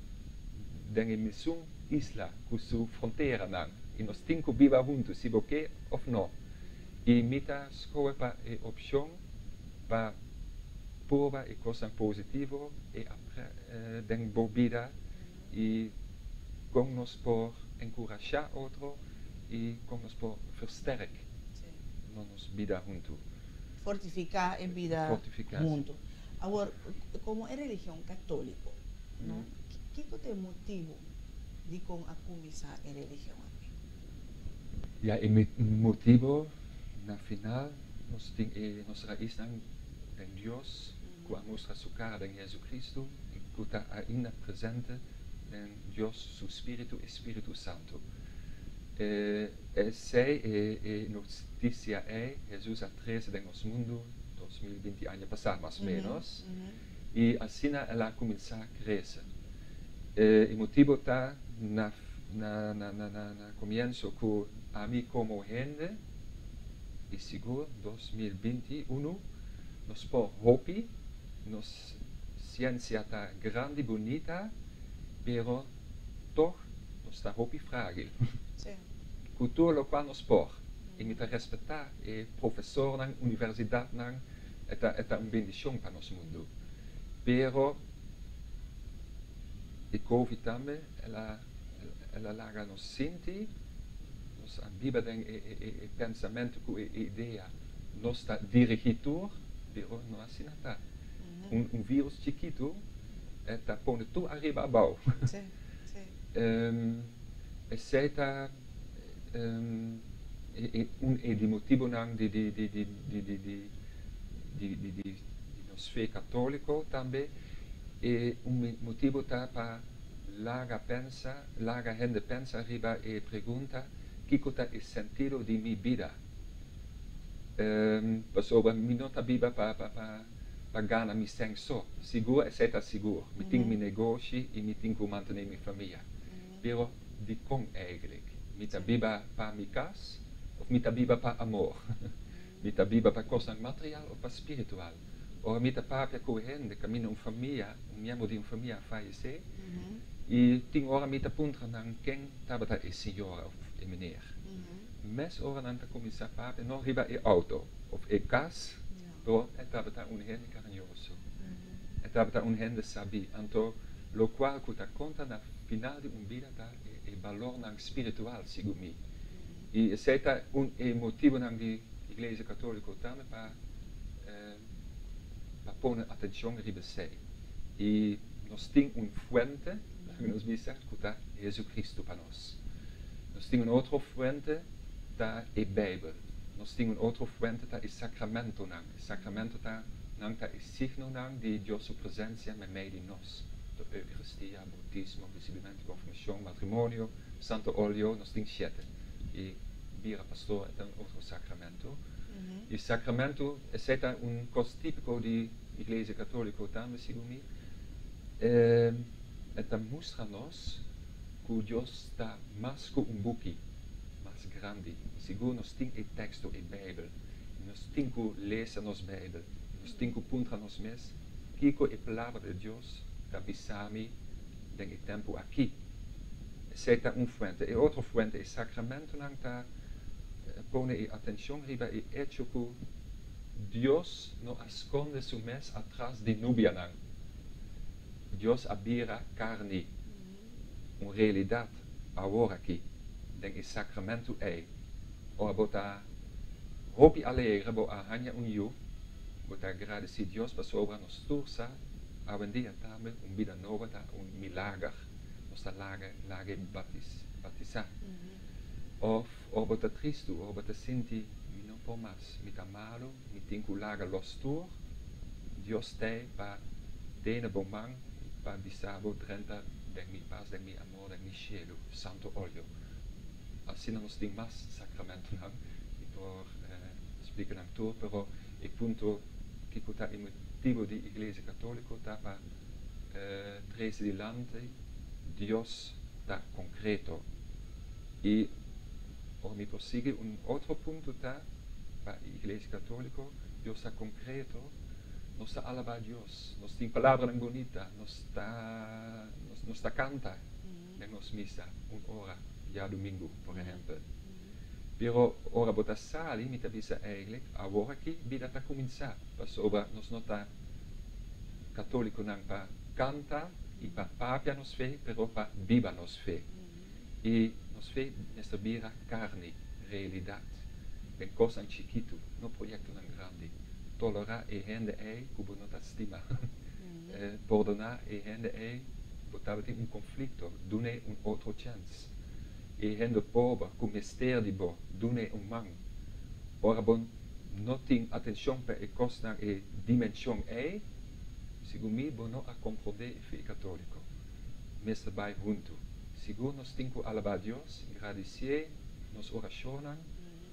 Speaker 5: den e mesun isla ku su fronteranan i nos tin ku biba huntu si bo ke òf no i mi ta skohe pa e opshon pa purba e kosnan positivo e den bo bida i kon nos por enkurashá otro i kon nos por versterk nos bida huntu.
Speaker 1: Fortifiká e bida huntu. Awor, komo e religion katóliko, no, kiko ta e motibu dikon a kuminsá e religion aki?
Speaker 5: Ya, e motibu na final nos tin e nos raisnan den Dios ku a mustra su kara den JesuCristu i ku ta ainda presente den Dios su Spiritu, e Spiritu Santu. Esei e e notisia ei Hesus a trese den nos mundu 2020 aña pasá, mas o ménos, i asina el a kuminsá krese. E motibu ta na na na na na komienso ku ami komo hende i sigur 2021 nos por hopi, nos siensia ta grandi bunita, pero tòg nos ta hopi frágil. Ku tur lokual nos por. I mi ta respetá e profesornan, universidatnan, e ta e ta un bendishon pa nos mundu. Pero e covid tambe el a El a laga nos sinti, nos a biba den e pensamentu ku e idea nos ta dirigí tur, pero no asina ta. Un virus chikitu e ta pone tur ariba abou. Esei ta un e di motibunan di di di di di di di di di di nos fe katóliko tambe. E un motibu ta pa laga pensa, laga hende pensa riba e pregunta, Kiko ta e sentido di mi bida? Pasobra mi no ta biba pa pa pa gana mi sèn so. Sigur esei ta sigur. Mi tin mi negoshi i mi tin ku mantené mi famia. Pero dikon eigentlik? Mi ta biba pa mi kas òf mi ta biba pa amor? Mi ta biba pa kosnan material òf pa spiritual? Ora mi ta papia ku hende kaminda un famia, un miembro di un famia a fayesé, i tin ora mi ta puntra nan ken tabata e señora òf e meneer. Mes ora nan ta kuminsá papia no riba e outo òf e kas, pero e tabata un hende kariñoso, e tabata un hende sabí. Anto lokual ku ta konta na final di un bida ta e balornan spiritual, segun mi. I esei ta un e motibunan di Iglesia Katóliko tambe pa pa pone atenshon riba esei. I nos tin un fuente, laga nos bisa, ku ta Hesu-Kristu pa nos. Nos tin un otro fuente, ta e Beibel. Nos tin un otro fuente, ta e sakramentonan. E sakramento ta nan ta e signonan di Dios su presensia meimei di nos. Ta Eukaristia, boutismo, risibimentu, konfirmashon, matrimonio, santo olio, nos tin shete. I bira pastor e ta un otro sakramento. E sakramento, esei ta un kos típiko di Iglesia Katóliko tambe, segun mi. E ta mustra nos ku Dios ta mas ku un buki, mas grandi. I sigur nos tin e teksto, e Beibel. I nos tin ku lesa nos Beibel. Nos tin ku puntra nos mes, Kiko e Palabra di Dios ta bisa mi den e tempu akí? Esei ta un fuente. E otro fuente, e sakramentonan ta pone e atenshon riba e echo ku Dios no a skonde su mes atras di nubianan. Dios a bira karni, un realidat awor aki den e sakramentu ei. Ora bo ta hopi alegre bo a haña un yu, bo ta gradisí Dios pasobra nos tur sa awendia tambe un bida nobo ta un milager. Nos ta laga lag'e batisá. Òf ora bo ta tristu, ora bo ta sinti, Mi no por mas, mi ta malu, mi tin ku laga los tur, Dios t'ei pa tene bo man i pa bisa bo drenta den mi pas, den mi amor, den mi shelu, Santo Olio. Asina nos tin mas sakramentunan, mi por splika nan tur, pero e punto kiko ta e motibu di Iglesia Katoliko ta pa trese dilanti Dios ta konkreto. I ora mi por sigui un otro punto ta pa e Iglesia Katóliko, Dios ta konkreto, nos ta alabá Dios, nos tin palabranan bunita, nos ta nos ta kanta den nos misa un ora djadumingu, por ehèmpel. Pero ora bo ta sali, mi ta bisa eigentlik, awor aki bida ta kuminsá, pasobra nos no ta katólikonan pa kanta i pa papia nos fe, pero pa biba nos fe. I nos fe mester bira karni, realidat, den kosnan chikitu, no proyektonan grandi. Tolerá e hende ei ku bo no ta stima. Pordoná e hende ei ku bo tabatin un konflikto, dun'é un otro chèns. E hende pober ku mester di bo, dun'é un man. Ora bo no tin atenshon pa e kosnan, e dimenshon ei, segun mi bo no a komprondé e fe katóliko. Mester bai huntu. Sigur nos tin ku alabá Dios, gradisié nos orashonnan,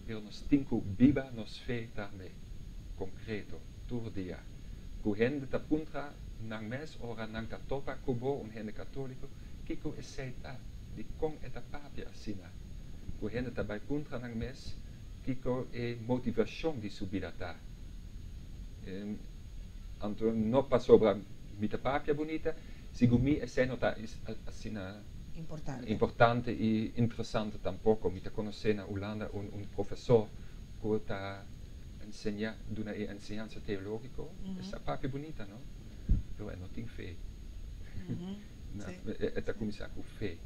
Speaker 5: pero nos tin ku biba nos fe tambe, konkreto, tur dia. Ku hende ta puntra nan mes ora nan ta topa ku bo, un hende katóliko, kiko esei ta, dikon e ta papia asina? Ku hende ta bai puntra nan mes kiko e motivashon di su bida ta. Anto no pasobra mi ta papia bunita, Segun mi esei no ta asina importante i interesante tampoko. Mi ta konosé na Hulanda un profesor ku ta enseñá, duna e enseñansa teológiko. E sa papia bunita no, pero e no tin fe. E ta kuminsá ku fe.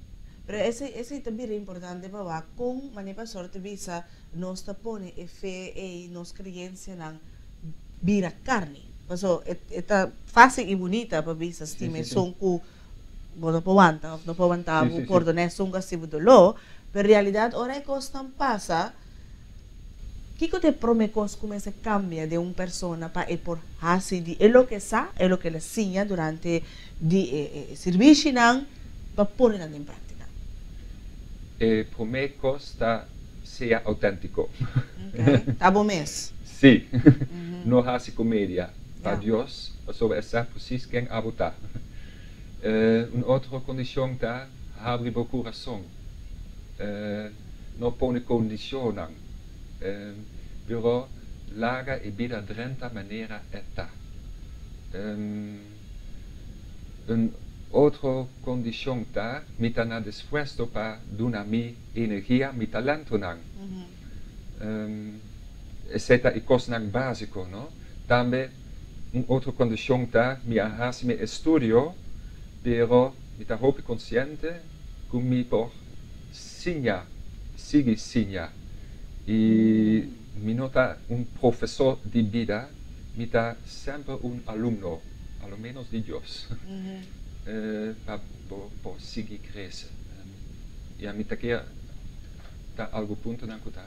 Speaker 1: Pero esei esei ta bira importante pa wak kon manera pastor ta bisa nos ta pone e fe ei, nos creencianan bira carni. Paso e e ta facil y bunita pa bisa stima esun cu bo no por wanta of no por wanta bo, pordona esun cu a haci bo dolor, pero realidad ora e cosnan pasa, Kiko ta e promé kos ku mester kambia den un persona pa e por hasi di e loke sa, e loke el a siña durante di e sirbishinan pa pone nan den práktika?
Speaker 5: E promé kos ta sea outéntiko.
Speaker 1: Oke, ta bo mes.
Speaker 5: Sí. No hasi komedia pa Dios, pasobra e sa presis ken abo ta. Un otro kondishon ta habri bo kurason. No pone kondishonnan, pero laga e bida drenta manera e ta. Un otro kondishon ta mi ta na dispuesto pa duna mi energia, mi talentonan. Esei ta e kosnan básiko, no? Tambe un otro kondishon ta mi a hasi mi estudio, pero mi ta hopi konsiente ku mi por siña, sigui siña. I mi no ta un profesor di bida, mi ta semper un alumno, a lo menos di Dios, pa bo por sigui krese. Ya mi ta kere ta algu puntonan ku ta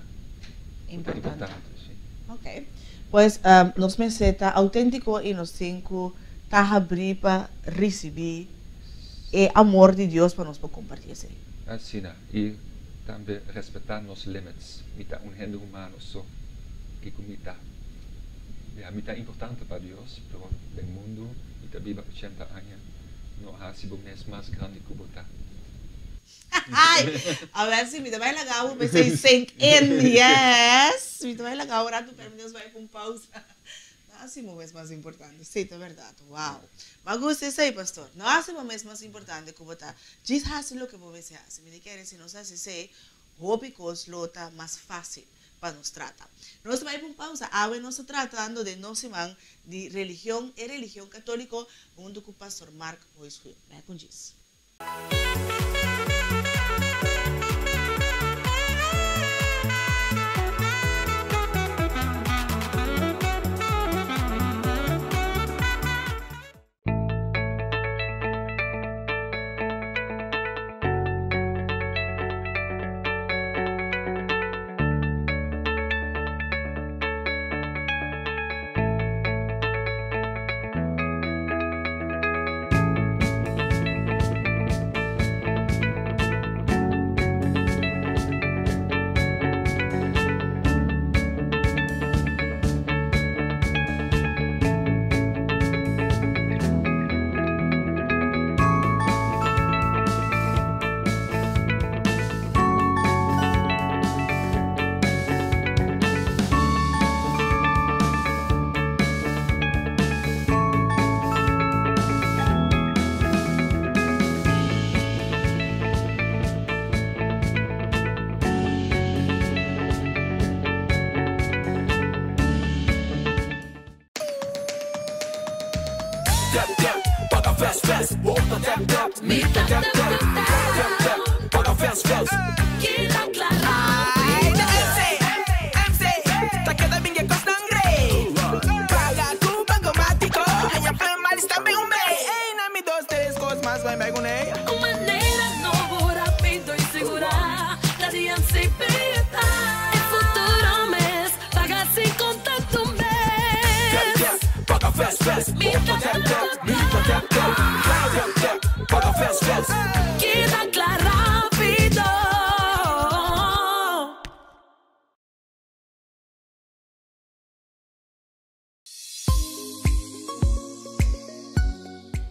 Speaker 5: importante.
Speaker 1: Ok. Pues nos mester ta auténtiko i nos tin ku ta habrí pa risibí e amor di Dios pa nos por comparti esey.
Speaker 5: Asina, y tambe respeta nos limits. Mi ta un hende humano so, kico mi ta? Ya, mi ta importante pa Dios, pero den mundo mi ta biba ochenta aña, no haci bo mes mas grandi cu bo ta.
Speaker 1: Ay, a ver si mi ta bay laga bo p'esey sink in, yes! Mi ta bay laga bo rato, pero mi nos bay pa un pausa. No hasi bo mes mas importante. Sí, ta bèrdat. Wow. M'a gusta esei, pastor. No hasi bo mes mas importante ku bo ta. Djis hasi loke bo mester hasi. Mi ta kere si nos hasi esei, hopi kos lo ta mas fásil pa nos trata. Nos ta bai pa un pausa. Awe nos ta tratando den nos siman di religion, e religion katóliko, huntu ku pastor Mark Hooijschuur. Bai ku djis.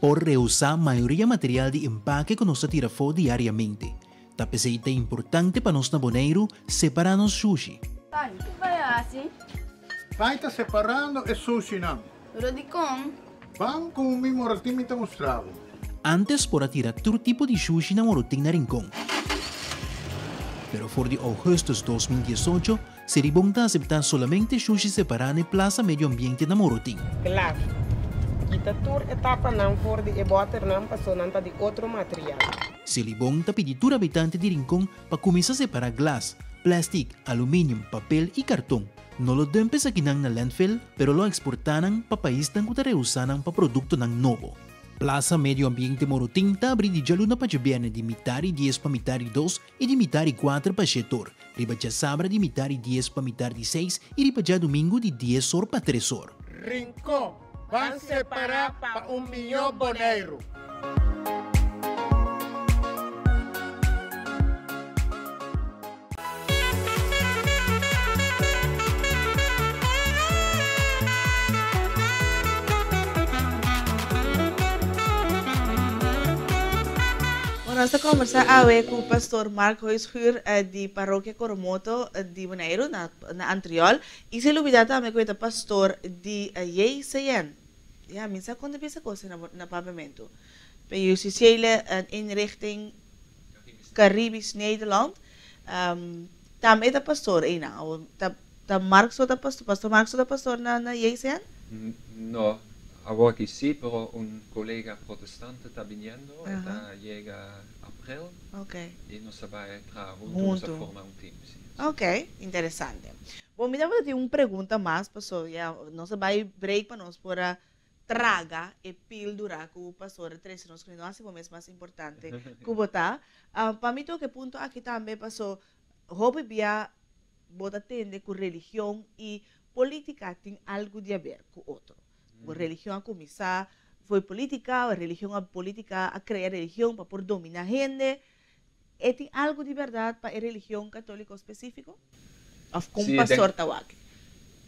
Speaker 11: Por reusá mayoria material di empake ku nos ta tira afó diariamente. Ta p'esei ta importante pa nos na Boneiru separá nos shushi.
Speaker 12: Pai, ki bai a hasi?
Speaker 6: Pai ta separando e sushinan.
Speaker 12: Pero dikon?
Speaker 6: Ban ku mi morotin mi ta mustra bo.
Speaker 11: Ántes por a tira tur tipo di shushi na morotin na Rincon. Pero for di ougùstùs 2018, Seribon ta aseptá solamente shushi separá na e Plaza Medio Ambiente na Morotin.
Speaker 1: Kla.
Speaker 13: kita tur e tapanan for di e bòternan paso nan ta di otro material.
Speaker 11: Selibon ta pidi tur habitante di Rincon pa kuminsá separá glas, plèstik, aluminium, papel i karton. No lo dump esakinan na landfill, pero lo eksportá nan pa paisnan ku ta reusá nan pa produktonan nobo. Plaza Medio Ambiente Morotin ta abrí di djaluna pa djabièrnè di mitar i dies pa mitar i dos i di mitar i kuater pa shete or, riba djasabra di mitar i dies pa mitar di seis i riba djadumingu di dies or pa tres or.
Speaker 14: Rincon, ban separá pa un mihó Boneiru.
Speaker 1: Bueno, nos ta conversa awe cu Pastor Mark Hooijschuur di Parokia Coromoto di Boneiru na na Antriol y sin lubida tambe cu e ta pastor di JCN. Ya, mi sa con ta bisa cos na na Papiamento. Pe Justitiële Inrichting Caribisch Nederland. Tambe e ta pastor einan o ta ta Mark so ta pastor, pastor Mark so ta pastor na na JCN?
Speaker 5: No, awor aki si, pero un colega protestante ta biniendo, e ta yega april y nos a bai traha hunto, nos a forma un team, si.
Speaker 1: Ok, interesante. Bon, mi tabata tin un pregunta mas, paso ya nos a bai break pa nos por a traga e píldora ku pastor a trese nos kuné no hasi bo mes mas importante ku bo ta. Pa mi toka e punto aki tambe paso hopi bia bo ta tende ku religion i polítika tin algu di haber ku otro. Bo religion a kuminsá for polítika, religion a polítika a krea religion pa por dominá hende. E tin algu di bèrdat pa e religion katóliko spesífiko? Òf kon
Speaker 5: Sí, den
Speaker 1: pastor ta wak e?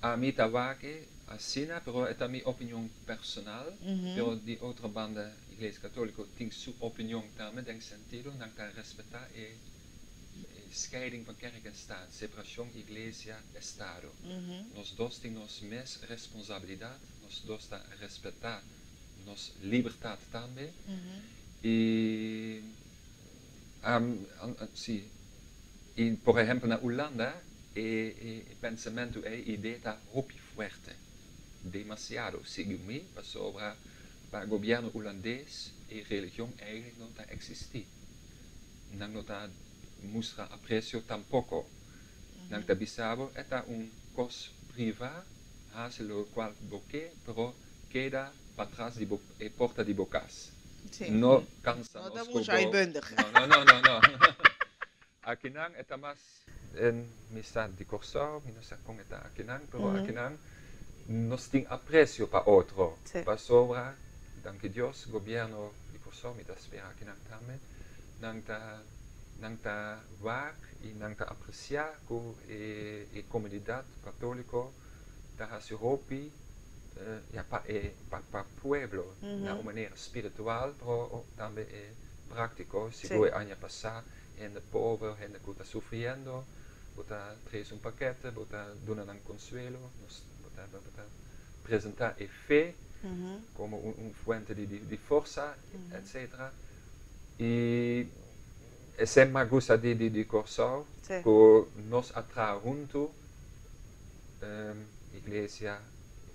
Speaker 5: Ami ta wak e asina, pero e ta mi opinion personal. Pero di otro banda Iglesia Katóliko tin su opinion tambe den sentido nan ta respetá e scheiding van kerk en staat, separashon iglesia estado. Nos dos tin nos mes responsabilidat, nos dos ta respetá nos libertat tambe i Si. I por ehempel na Hulanda e pensamentu ei, idee ta hopi fuerte. Demasiado, segun mi, pasobra pa gobierno hulandes e religion eigenlijk no ta existi. Nan no ta mustra aprecio tampoco. Nan ta bisa bo e ta un cos priva, haci locual bo ke, pero keda patras di bo e porta di bo cas.
Speaker 1: Sí.
Speaker 5: No cansa
Speaker 1: No ta
Speaker 5: nos cu
Speaker 1: mucho
Speaker 5: bo.
Speaker 1: uitbundig.
Speaker 5: No, no, no, no, no. Akinan e ta mas en mi sa di Corsou, mi no sa con e ta akinan, pero akinan nos tin aprecio pa otro.
Speaker 1: Sí.
Speaker 5: Pasobra, danki Dios, gobierno di Corsou, mi ta spera akinan tambe, nan ta nan ta wak y nan ta aprecia cu e e comunidad catolico ta haci hopi ya pa e pa pa pueblo na un manera spiritual pero tambe e práctico. Sigur e aña pasá hende pober, hende ku ta sufriendo, bo ta trese un pakete, bo ta duna nan konsuelo, nos bo ta bo ta presentá e fe komo un un fuente di di forsa etcetera. I esei mi a gusta di di di Kòrsou ku nos a traha huntu iglesia,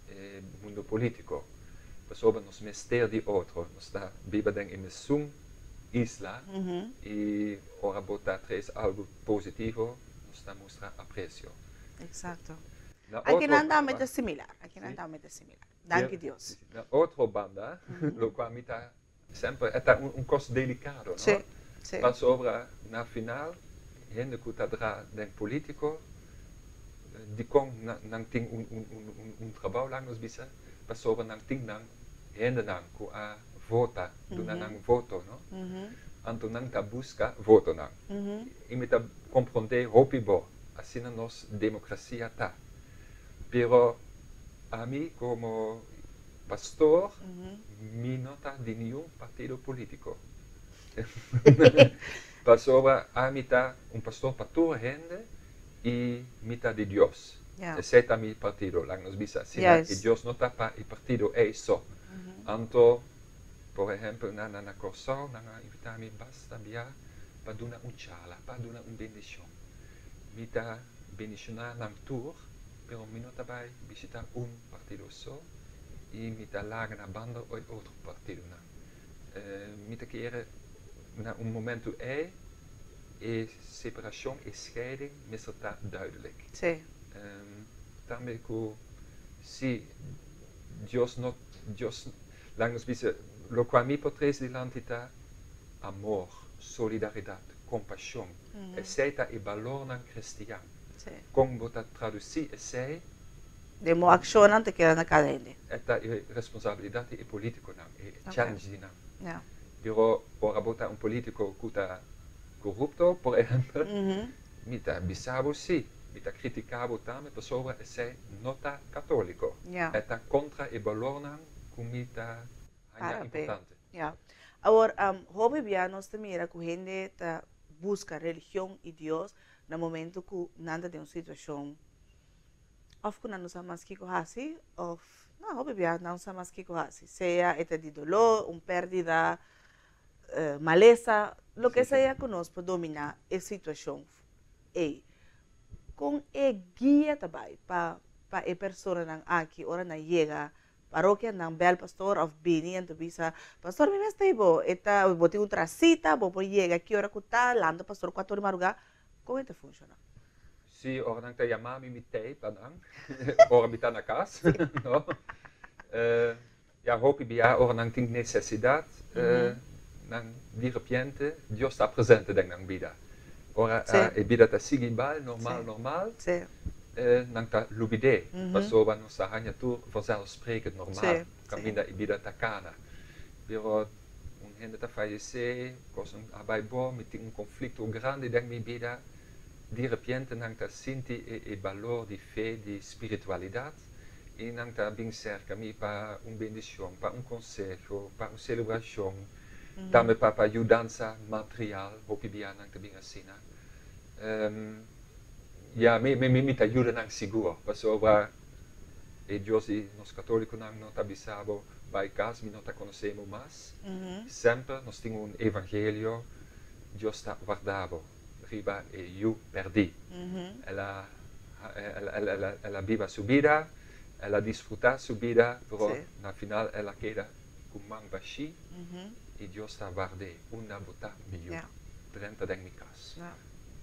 Speaker 5: e mundo politico, pasobra nos mester di otro, nos ta biba den e mesun isla y ora bo ta trece algo positivo nos ta mustra aprecio.
Speaker 1: Exacto.
Speaker 5: Na
Speaker 1: Aki
Speaker 5: otro
Speaker 1: nan tambe ta similar, aki nan tambe ta similar. Danki Dios.
Speaker 5: Na otro banda, locual mi ta Semper e ta un kos delikado, no?
Speaker 1: Sí, sí.
Speaker 5: Pasobra na final hende ku ta dra den politiko, dikon nan tin un trabou laga nos bisa? Pasobra nan tin nan hendenan ku a vota, duna nan voto, no? Anto nan ta buska votonan. I mi ta komprondé hopi bo, asina nos demokrasia ta. Pero ami komo Pastor, mi no ta di niun partido politico. Pasobra ami ta un pastor pa tur hende y mi ta di Dios. Esey ta mi partido, laga nos bisa asina, y Dios no ta pa e partido ey so. Anto, por ehempel, na na Corsou nan a invita mi basta bia pa duna un charla, pa duna un bendicion. Mi ta bendiciona nan tur, pero mi no ta bay bishita un partido so. i mi ta laga na banda e otro partidonan. Mi ta kere na un momento ei e separashon, e scheiding mester ta duidelijk. Tambe ku si Dios no, Dios, laga nos bisa, lokual mi por trese dilanti ta amor, solidaridat, kompashon. Esei ta e balornan kristian. Kon bo ta tradusí esei?
Speaker 1: Den bo akshonnan ta keda na kada hende.
Speaker 5: E ta e responsabilidat di e polítikonan, e challenge di nan. Pero ora bo ta un polítiko ku ta korupto, por ehèmpel, mi ta bisa bo sí, mi ta kritiká bo tambe pasobra esei no ta katóliko. E ta kontra e balornan ku mi ta haña importante.
Speaker 1: Ya. Awor, hopi bia nos ta mira ku hende ta buska religion i Dios na momento ku nan ta den un situashon òf ku nan no sa mas kiko hasi òf, no, hopi bia nan no sa mas kiko hasi, sea e ta di doló, un pèrdida, malesa, loke sea ku nos por dominá e situashon ei. Kon e guia ta bai pa pa e personanan aki ora nan yega Parokia nan bel pastor of bini anto bisa, Pastor mi mester bo, e ta bo tin un trasita, bo por yega ki ora ku ta, lanta pastor kuater ora di maruga, kon e ta funshoná?
Speaker 5: Si, ora nan ta yama mi, mi tei pa nan, ora mi ta na kas, no. Ya hopi bia ora nan tin nesesidat, nan di repente Dios ta presente den nan bida. Ora e bida ta sigui bai normal normal, Nan ta lubid'é, pasobra nos ta haña tur vanzelfsprekend normal, kaminda e bida ta kana. Pero un hende ta fayesé, kosnan a bai bon, mi tin un konflikto grandi den mi bida, di repente nan ta sinti e balor di fe, di spiritualidat, i nan ta bin serka mi pa un bendishon, pa un konseho, pa un selebrashon, tambe pa pa yudansa material, hopi bia nan ta bin asina. Ya, mi, mi, mi ta yuda nan sigur, pasobra e Dios di nos katolikonan no ta bisa bo bai kas, mi no ta konosé bo mas. Semper nos tin un evangelio, Dios ta warda bo riba e yu pèrdí. El a, el, el, el a, el a biba su bida, el a disfrutá su bida, pero na final el a keda ku man bashí i Dios ta ward'é, unda bo ta, mi yu, drenta den mi kas.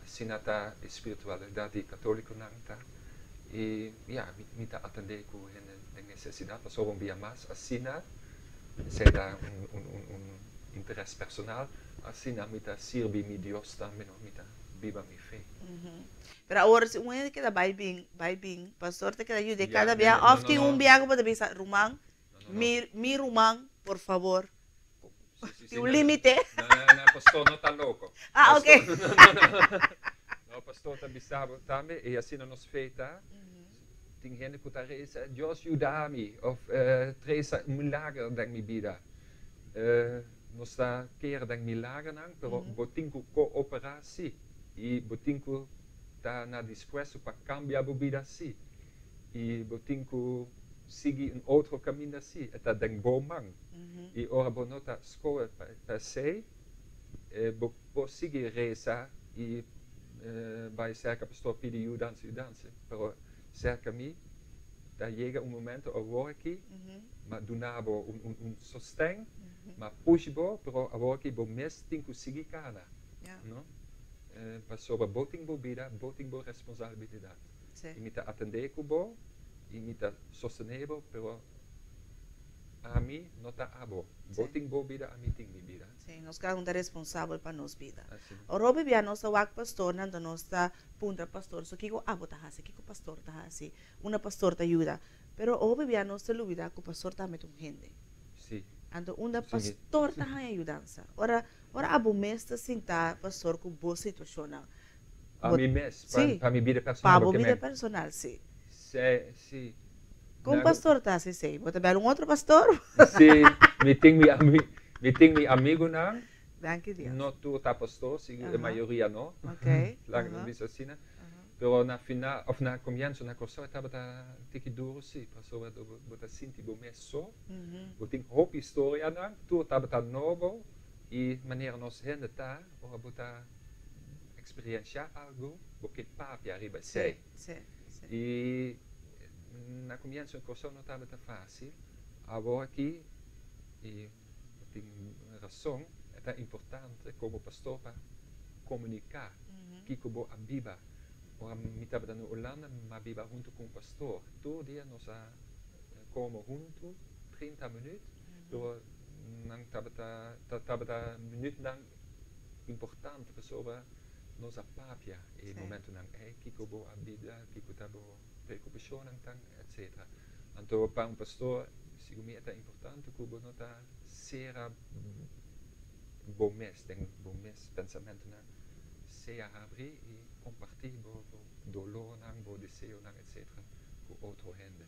Speaker 5: Asina ta e spiritualidad di catoliconan ta y ya mi ta atende cu hende den necesidad pasobra un bia mas asina esey ta un un interes personal asina mi ta sirbi mi Dios tambe no mi ta biba mi fe.
Speaker 1: Pero awor si un hende keda bay bin bay bin pastor ta keda yuda e cada bia of tin un bia cu bo ta bisa ruman Mi mi ruman por fabor tin un limite.
Speaker 5: No no no pastor no ta loco.
Speaker 1: Ah ok.
Speaker 5: No pastor ta bisa bo tambe y asina nos fe ta tin hende cu ta reza Dios yuda mi of treza un milager den mi bida nos ta kere den milagernan pero bo tin cu coopera si y bo tin cu ta na dispuesto pa cambia bo bida si y bo tin cu sigui un otro caminda si e ta den bo man y ora bo no ta scohe pa esey bo por sigui reza y bay cerca pastor pidi yudansa yudansa pero cerca mi ta yega un momento awor aki ma duna bo un sosten ma push bo pero awor aki bo mes tin cu sigui cana no pasobra bo tin bo bida bo tin bo responsabilidad y mi ta atende cu bo y mi ta sostene bo, pero ami no ta abo. Bo tin bo bida, ami tin mi bida.
Speaker 1: Sí, nos cada un ta responsabel pa nos bida. Ora hopi bia nos ta wak pastornan, anto nos ta puntra pastor, so kiko abo ta hasi, kiko pastor ta hasi, unda pastor ta yuda. Pero hopi bia nos ta lubida ku pastor tambe ta un hende.
Speaker 5: Sí.
Speaker 1: Anto unda pastor ta haña yudansa? Ora, ora abo mes ta sinta pastor ku bo situashonnan,
Speaker 5: Pa mi mes, pa mi bida personal.
Speaker 1: Pa bo bida personal, si.
Speaker 5: Si, si.
Speaker 1: Kon pastor ta hasi esei? Bo ta bel un otro pastor?
Speaker 5: Si, mi tin mi ami, mi tin mi amigunan.
Speaker 1: Danki Dios.
Speaker 5: No tur ta pastor, sigur e mayoria no.
Speaker 1: Ok.
Speaker 5: Laga nos bisa asina. Pero na final, of na komienso na Kòrsou e tabata tiki duru si, pasobra bo ta sinti bo mes so. Bo tin hopi historianan, tur tabata nobo i manera nos hende ta ora bo ta Experiencia algo bo ke papia riba esei. I na comienzo e cosa no tabata facil. Awor aki, i bo tin rason, e ta importante komo pastor pa komuniká kiko bo a biba. Ora mi tabata na Hulanda, mi a biba huntu ku un pastor. Tur dia nos a kome huntu 30 minüt, pero nan tabata tabata minütnan importante pasobra nos a papia e momentunan ei, kiko bo a bida, kiko ta bo preokupashonnan tan, etcetera. Anto pa un pastor, segun mi e ta importante ku bo no ta sera bo mes den bo mes pensamentunan, sea habri i kompartí bo dolornan, bo deseonan, etcetera ku otro hende.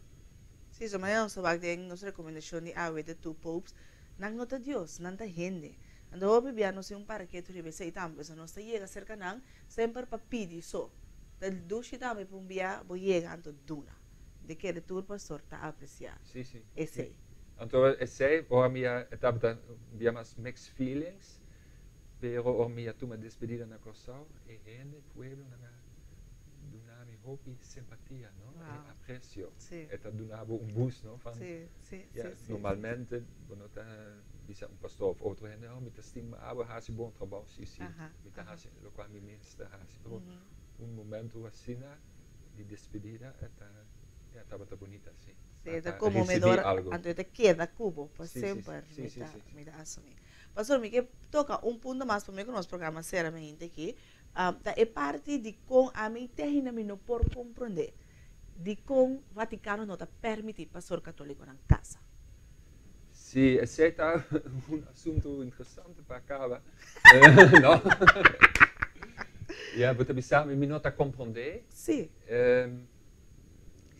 Speaker 1: Sí, so manera nos ta wak den nos rekomendashon di awe The Two Popes, nan no ta Dios, nan ta hende. Anto hopi bia nos tin un paraketu riba esei tambe, pasobra nos ta yega serka nan semper pa pidi so. Ta dushi tambe pa un bia bo yega anto duna. Di kere tur pastor ta apresiá
Speaker 5: Sí, sí.
Speaker 1: esei.
Speaker 5: Anto esei ora mi a tabata un bia mas mixed feelings, pero ora mi a tuma despedida na Kòrsou, e hende, e pueblo nan a duna mi hopi simpatia, no? E apresio. E ta duna bo un boost, no? Van, ya, normalmente bo no ta bisa un pastor of otro hende, oh mi ta stima abo, hasi bon trabou. Sí, sí, mi ta hasi lokual mi mester hasi, pero un momento asina di despedida e ta, ya, tabata bunita, sí.
Speaker 1: Sí, e ta konmomedor, anto e ta keda ku bo pa semper, mi ta asumí. Pastor, mi ke toka un punto mas promé ku nos programa sera mi hinte aki, ta e parti di kon ami te ainda mi no por komprondé dikon Vatikano no ta permití pastor katólikonan kasa.
Speaker 5: Sí, esei ta un asuntu interesante pa kaba, no? Ya, bo ta bisa mi, mi no ta komprondé.
Speaker 1: Sí.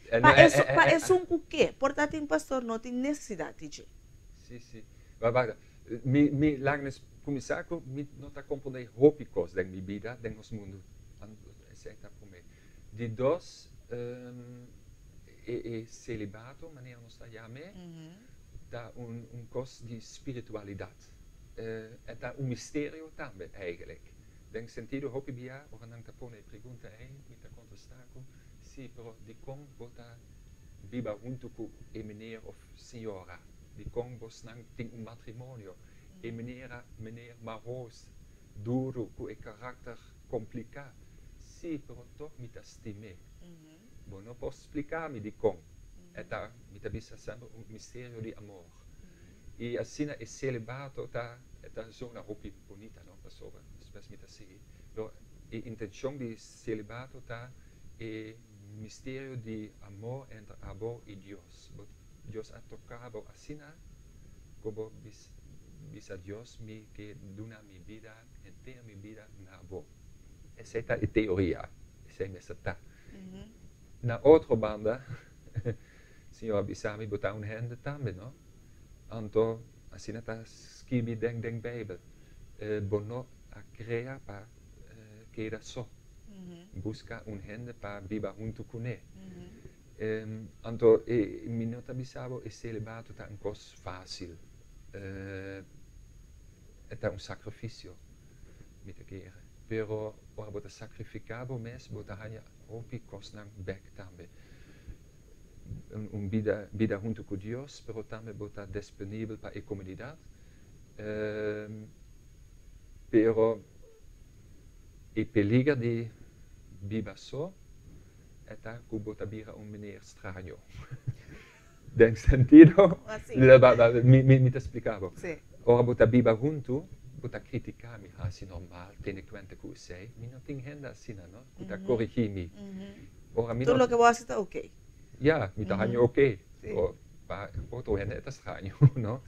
Speaker 1: Pa esun, pa esun ku ke, por ta tin pastor no tin nesesidat di dje.
Speaker 5: Sí, sí. Ba, ba, mi, mi, laga nos kuminsá ku mi no ta komprondé hopi kos den mi bida, den nos mundu. Esei ta promé. Di dos, e, e selibato, manera nos ta yam'é, ta un, un kos di spiritualidat. E ta un misterio tambe, eigenlijk. Den sentido hopi bia ora nan ta pone e pregunta ei, mi ta kontestá ku, Sí, pero dikon bo ta biba huntu ku e meneer òf señora? Dikon bosnan tin un matrimonio? E meneer, meneer mahos, duru, ku e karakter kompliká. Sí, pero tòg mi ta stim'é. Bo no por splika mi dikon. E ta, mi ta bisa semper, un misterio di amor. I asina e selibato ta, e ta zona hopi bunita, no? Pasobra despues mi ta sigui. Pero e intencion di celibato ta e misterio di amor entre abo y Dios. Bo, Dios a toca bo asina cu bo bisa Dios mi ke duna mi bida, henter mi bida na bo. Esey ta e teoria, esey mester ta. Na otro banda, Señor a bisa mi bo ta un hende tambe, no? Anto asina ta skibi den den Bijbel, bo no a krea pa keda so. Buska un hende pa biba huntu kuné. Anto e mi no ta bisa bo e selibato ta un kos fásil. E ta un sakrifisio, mi ta kere. Pero ora bo ta sakrifiká bo mes, bo ta haña hopi kosnan bèk tambe. Un bida bida huntu ku Dios, pero tambe bo ta disponibel pa e komunidat. Pero e peliger di biba so e ta ku bo ta bira un meneer straño. Den sentido, mi ta splika bo. Ora bo ta biba huntu, bo ta kritika mi, hasi normal, tene kuenta ku esei. Mi no tin hende asina, no, ku ta korigí mi.
Speaker 1: Ora mi no. Tur loke bo hasi ta oké.
Speaker 5: Ya, mi ta haña oké. Pa otro hende e ta straño, no?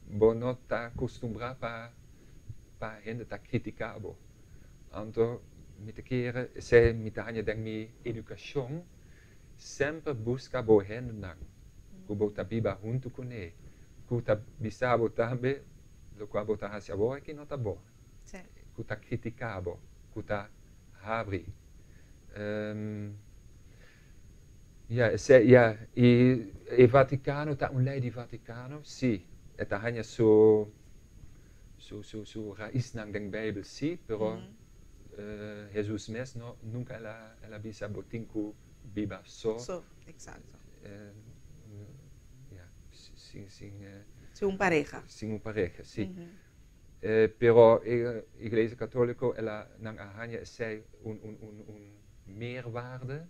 Speaker 5: Bo no ta kustumbrá pa pa hende ta kritiká bo. Anto mi ta kere esei mi ta haña den mi edukashon, semper buska bo hendenan ku bo ta biba huntu kuné, ku ta bisa bo tambe lokual bo ta hasi awor aki no ta bon, ku ta kritiká bo, ku ta habri. Ya, esei, ya. I e Vatikano ta un lei di Vatikano? Sí. E ta haña su, su, su, su raisnan den Beibel, sí, pero Hesus mes no, nunka el a, el a bisa bo tin ku biba so.
Speaker 1: So, eksakto.
Speaker 5: Ya, sin sin
Speaker 1: Sin un pareha.
Speaker 5: Sin un pareha, si. Pero e Iglesia Católico el a nan a haña esei un un un un meerwaarde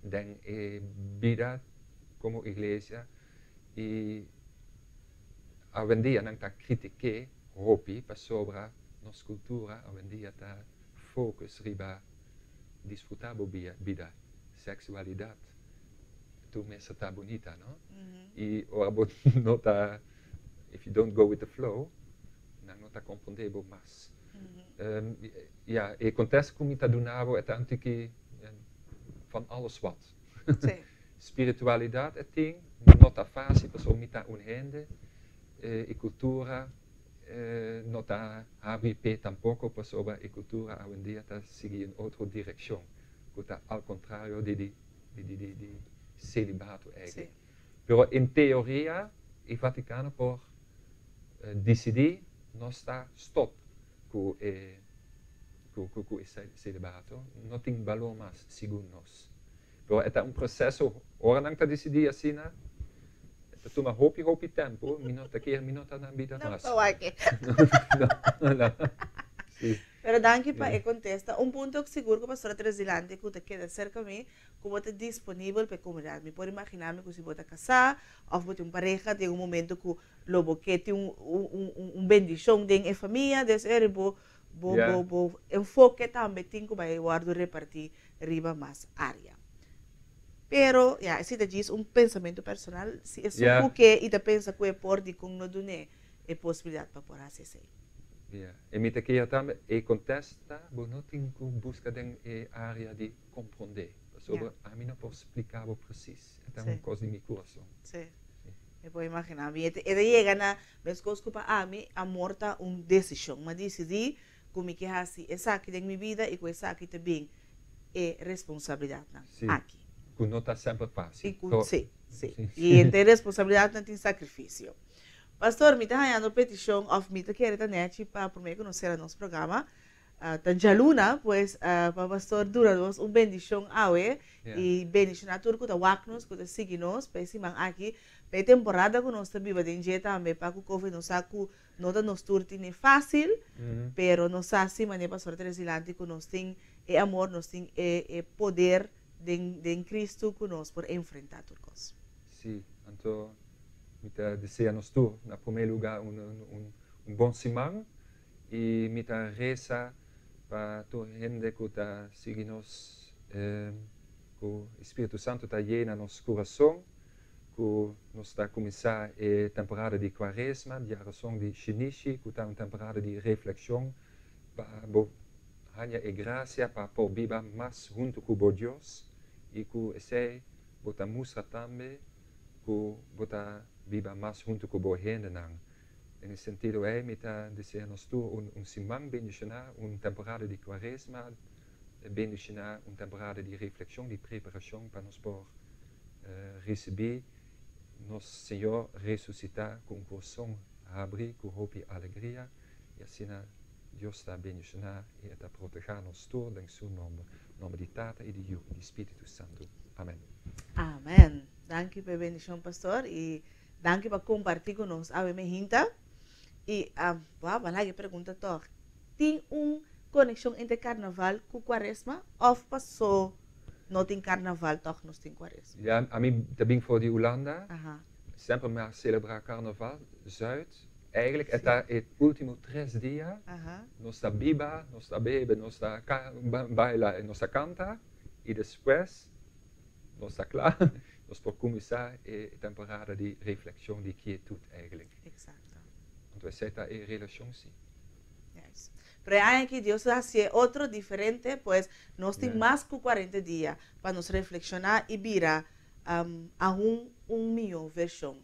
Speaker 5: den e bida como iglesia y awendia nan ta critique hopi pasobra nos cultura awendia ta focus riba disfruta bo bida, sexualidad tur mester ta bunita no y ora bo no ta if you don't go with the flow nan no ta comprende bo mas. Ya e contesta cu mi ta duna bo e ta un tiki van alles wat. Spiritualidad e tin, no ta facil pasobra mi ta un hende e cultura no ta habri p'e tampoco pasobra e cultura awendia ta sigui un otro direccion cu ta al contrario di di di di di celibato eigenlijk. Pero en teoria e Vaticano por dicidi nos ta stop cu e cu cu e celibato no tin balor mas segun nos. Pero e ta un proceso, ora nan ta dicidi asina, e ta tuma hopi hopi tempo, mi no ta kier mi no ta nan bida mas.
Speaker 1: No ta wak.
Speaker 5: No, no. Si.
Speaker 1: Pero danki pa e contesta. Un punto sigur cu Pastor a trece dilanti cu ta keda cerca mi, cu bo ta disponibel pa e comunidad. Mi por imagina mi cu si bo ta casa of bo tin un pareha, tin un momento cu lo bo ke tin un un un bendicion den e famia, des eri bo bo bo bo enfoke tambe tin cu bay wordo reparti riba mas area. Pero, ya, esei ta djis un pensamentu personal. Si esun ku ke i ta pensa ku e por, dikon no dun'é e posibilidat pa por hasi esei?
Speaker 5: Ya. E mi ta kere tambe e kontesta, bo no tin ku buska den e area di komprondé, pasobra ami no por splika bo presis. E ta un kos di mi kurason.
Speaker 1: Sí. Mi por imaginá. Mi e ta yega na meskos ku pa ami amor ta un desishon. Mi a disidí ku mi ke hasi esaki den mi bida i ku esaki ta bin e responsabilidatnan aki.
Speaker 5: Ku no ta semper fásil.
Speaker 1: I ku, sí, sí. I entre e responsabilidatnan tin sakrifisio. Pastor, mi ta hañando petishon òf mi ta kere ta nèchi pa promé ku nos sera nos programa, ta djaluna, pues pa pastor duna nos un bendishon awe i bendishoná tur ku ta wak nos, ku ta sigui nos pa e siman aki, pa e temporada ku nos ta biba den dje tambe pa ku covid nos sa ku No ta nos tur tine fácil, pero nos sa si manera Pastor ta trece dilanti cu nos tin e amor, nos tin e e poder den den Cristo cu nos por enfrenta tur cos.
Speaker 5: Sí, anto mi ta desea nos tur na prome lugar un un un bon siman y mi ta reza pa tur hende cu ta sigui nos cu e Spiritu Santo ta yena nos curason ku nos ta kuminsá e temporada di Kuaresma, diarason di Shinishi, ku ta un temporada di reflekshon pa bo haña e grasia pa por biba mas huntu ku bo Dios i ku esei bo ta mustra tambe ku bo ta biba mas huntu ku bo hendenan. Den e sentido ei mi ta desea nos tur un un siman bendishoná, un temporada di Kuaresma bendishoná, un temporada di reflekshon, di preparashon pa nos por Risibí nos Señor resusitá ku un kurason habrí ku hopi alegria, i asina Dios ta bendishoná i e ta protehá nos tur den Su nomber. Nomber di Tata i di Yu i di Spiritu Santu. Amen.
Speaker 1: Amen. Danki pa e bendishon pastor i danki pa kompartí ku nos awe mehinta. I wou bo a laga e pregunta tòg, tin un konekshon entre karnaval ku kuaresma òf pasó No tin carnaval toch nos tin cuaresma.
Speaker 5: Ja, ami ta bin for di Hulanda. Semper mi a celebra carnaval, Zuid. Eigenlijk e ta e ultimo tres dia. Nos ta biba, nos ta bebe, nos ta baila en nos ta canta y despues nos ta cla, nos por cuminsa e temporada di reflexion, di quietud eigenlijk.
Speaker 1: Exacto.
Speaker 5: Anto esey ta e relacion si.
Speaker 1: Juist. Pero e aña aki Dios a hacié otro diferente, pues nos tin mas cu cuarenta dia pa nos reflexiona y bira aun un mihó version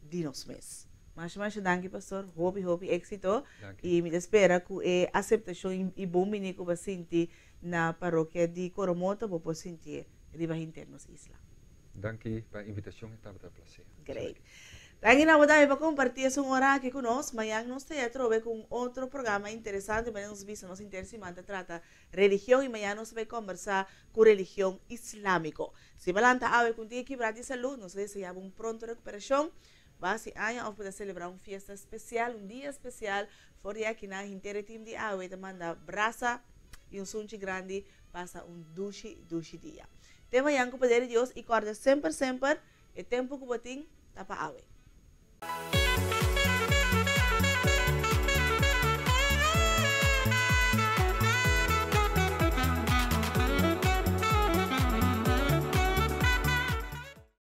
Speaker 1: di nos mes. Masha masha danki pastor, hopi hopi éxito y mi ta spera cu e aceptacion y bon bini cu bo a sinti na parokia di Coromoto bo por sintié riba henter nos isla.
Speaker 5: Danki pa invitacion, e tabata un placer.
Speaker 1: Great. Danki na bo tambe pa comparti esun ora aki cu nos. Mañan nos ta ya trobe cu un otro programa interesante manera nos bisa nos henter siman ta trata religion y mañan nos ta bay combersa cu religion islamico. Si bo lanta awe cu un tin e kibra di salud nos ta desea bo un pronto recuperacion. Bo a hasi aña òf bo ta selebrá un fiesta spesial, un dia spesial, for di akinan henter e tim di awe ta manda brasa i un sunchi grandi. Pasa un dushi dushi dia. Te mañan ku poder di Dios i kòrda semper semper e tempu ku bo tin ta pa awe.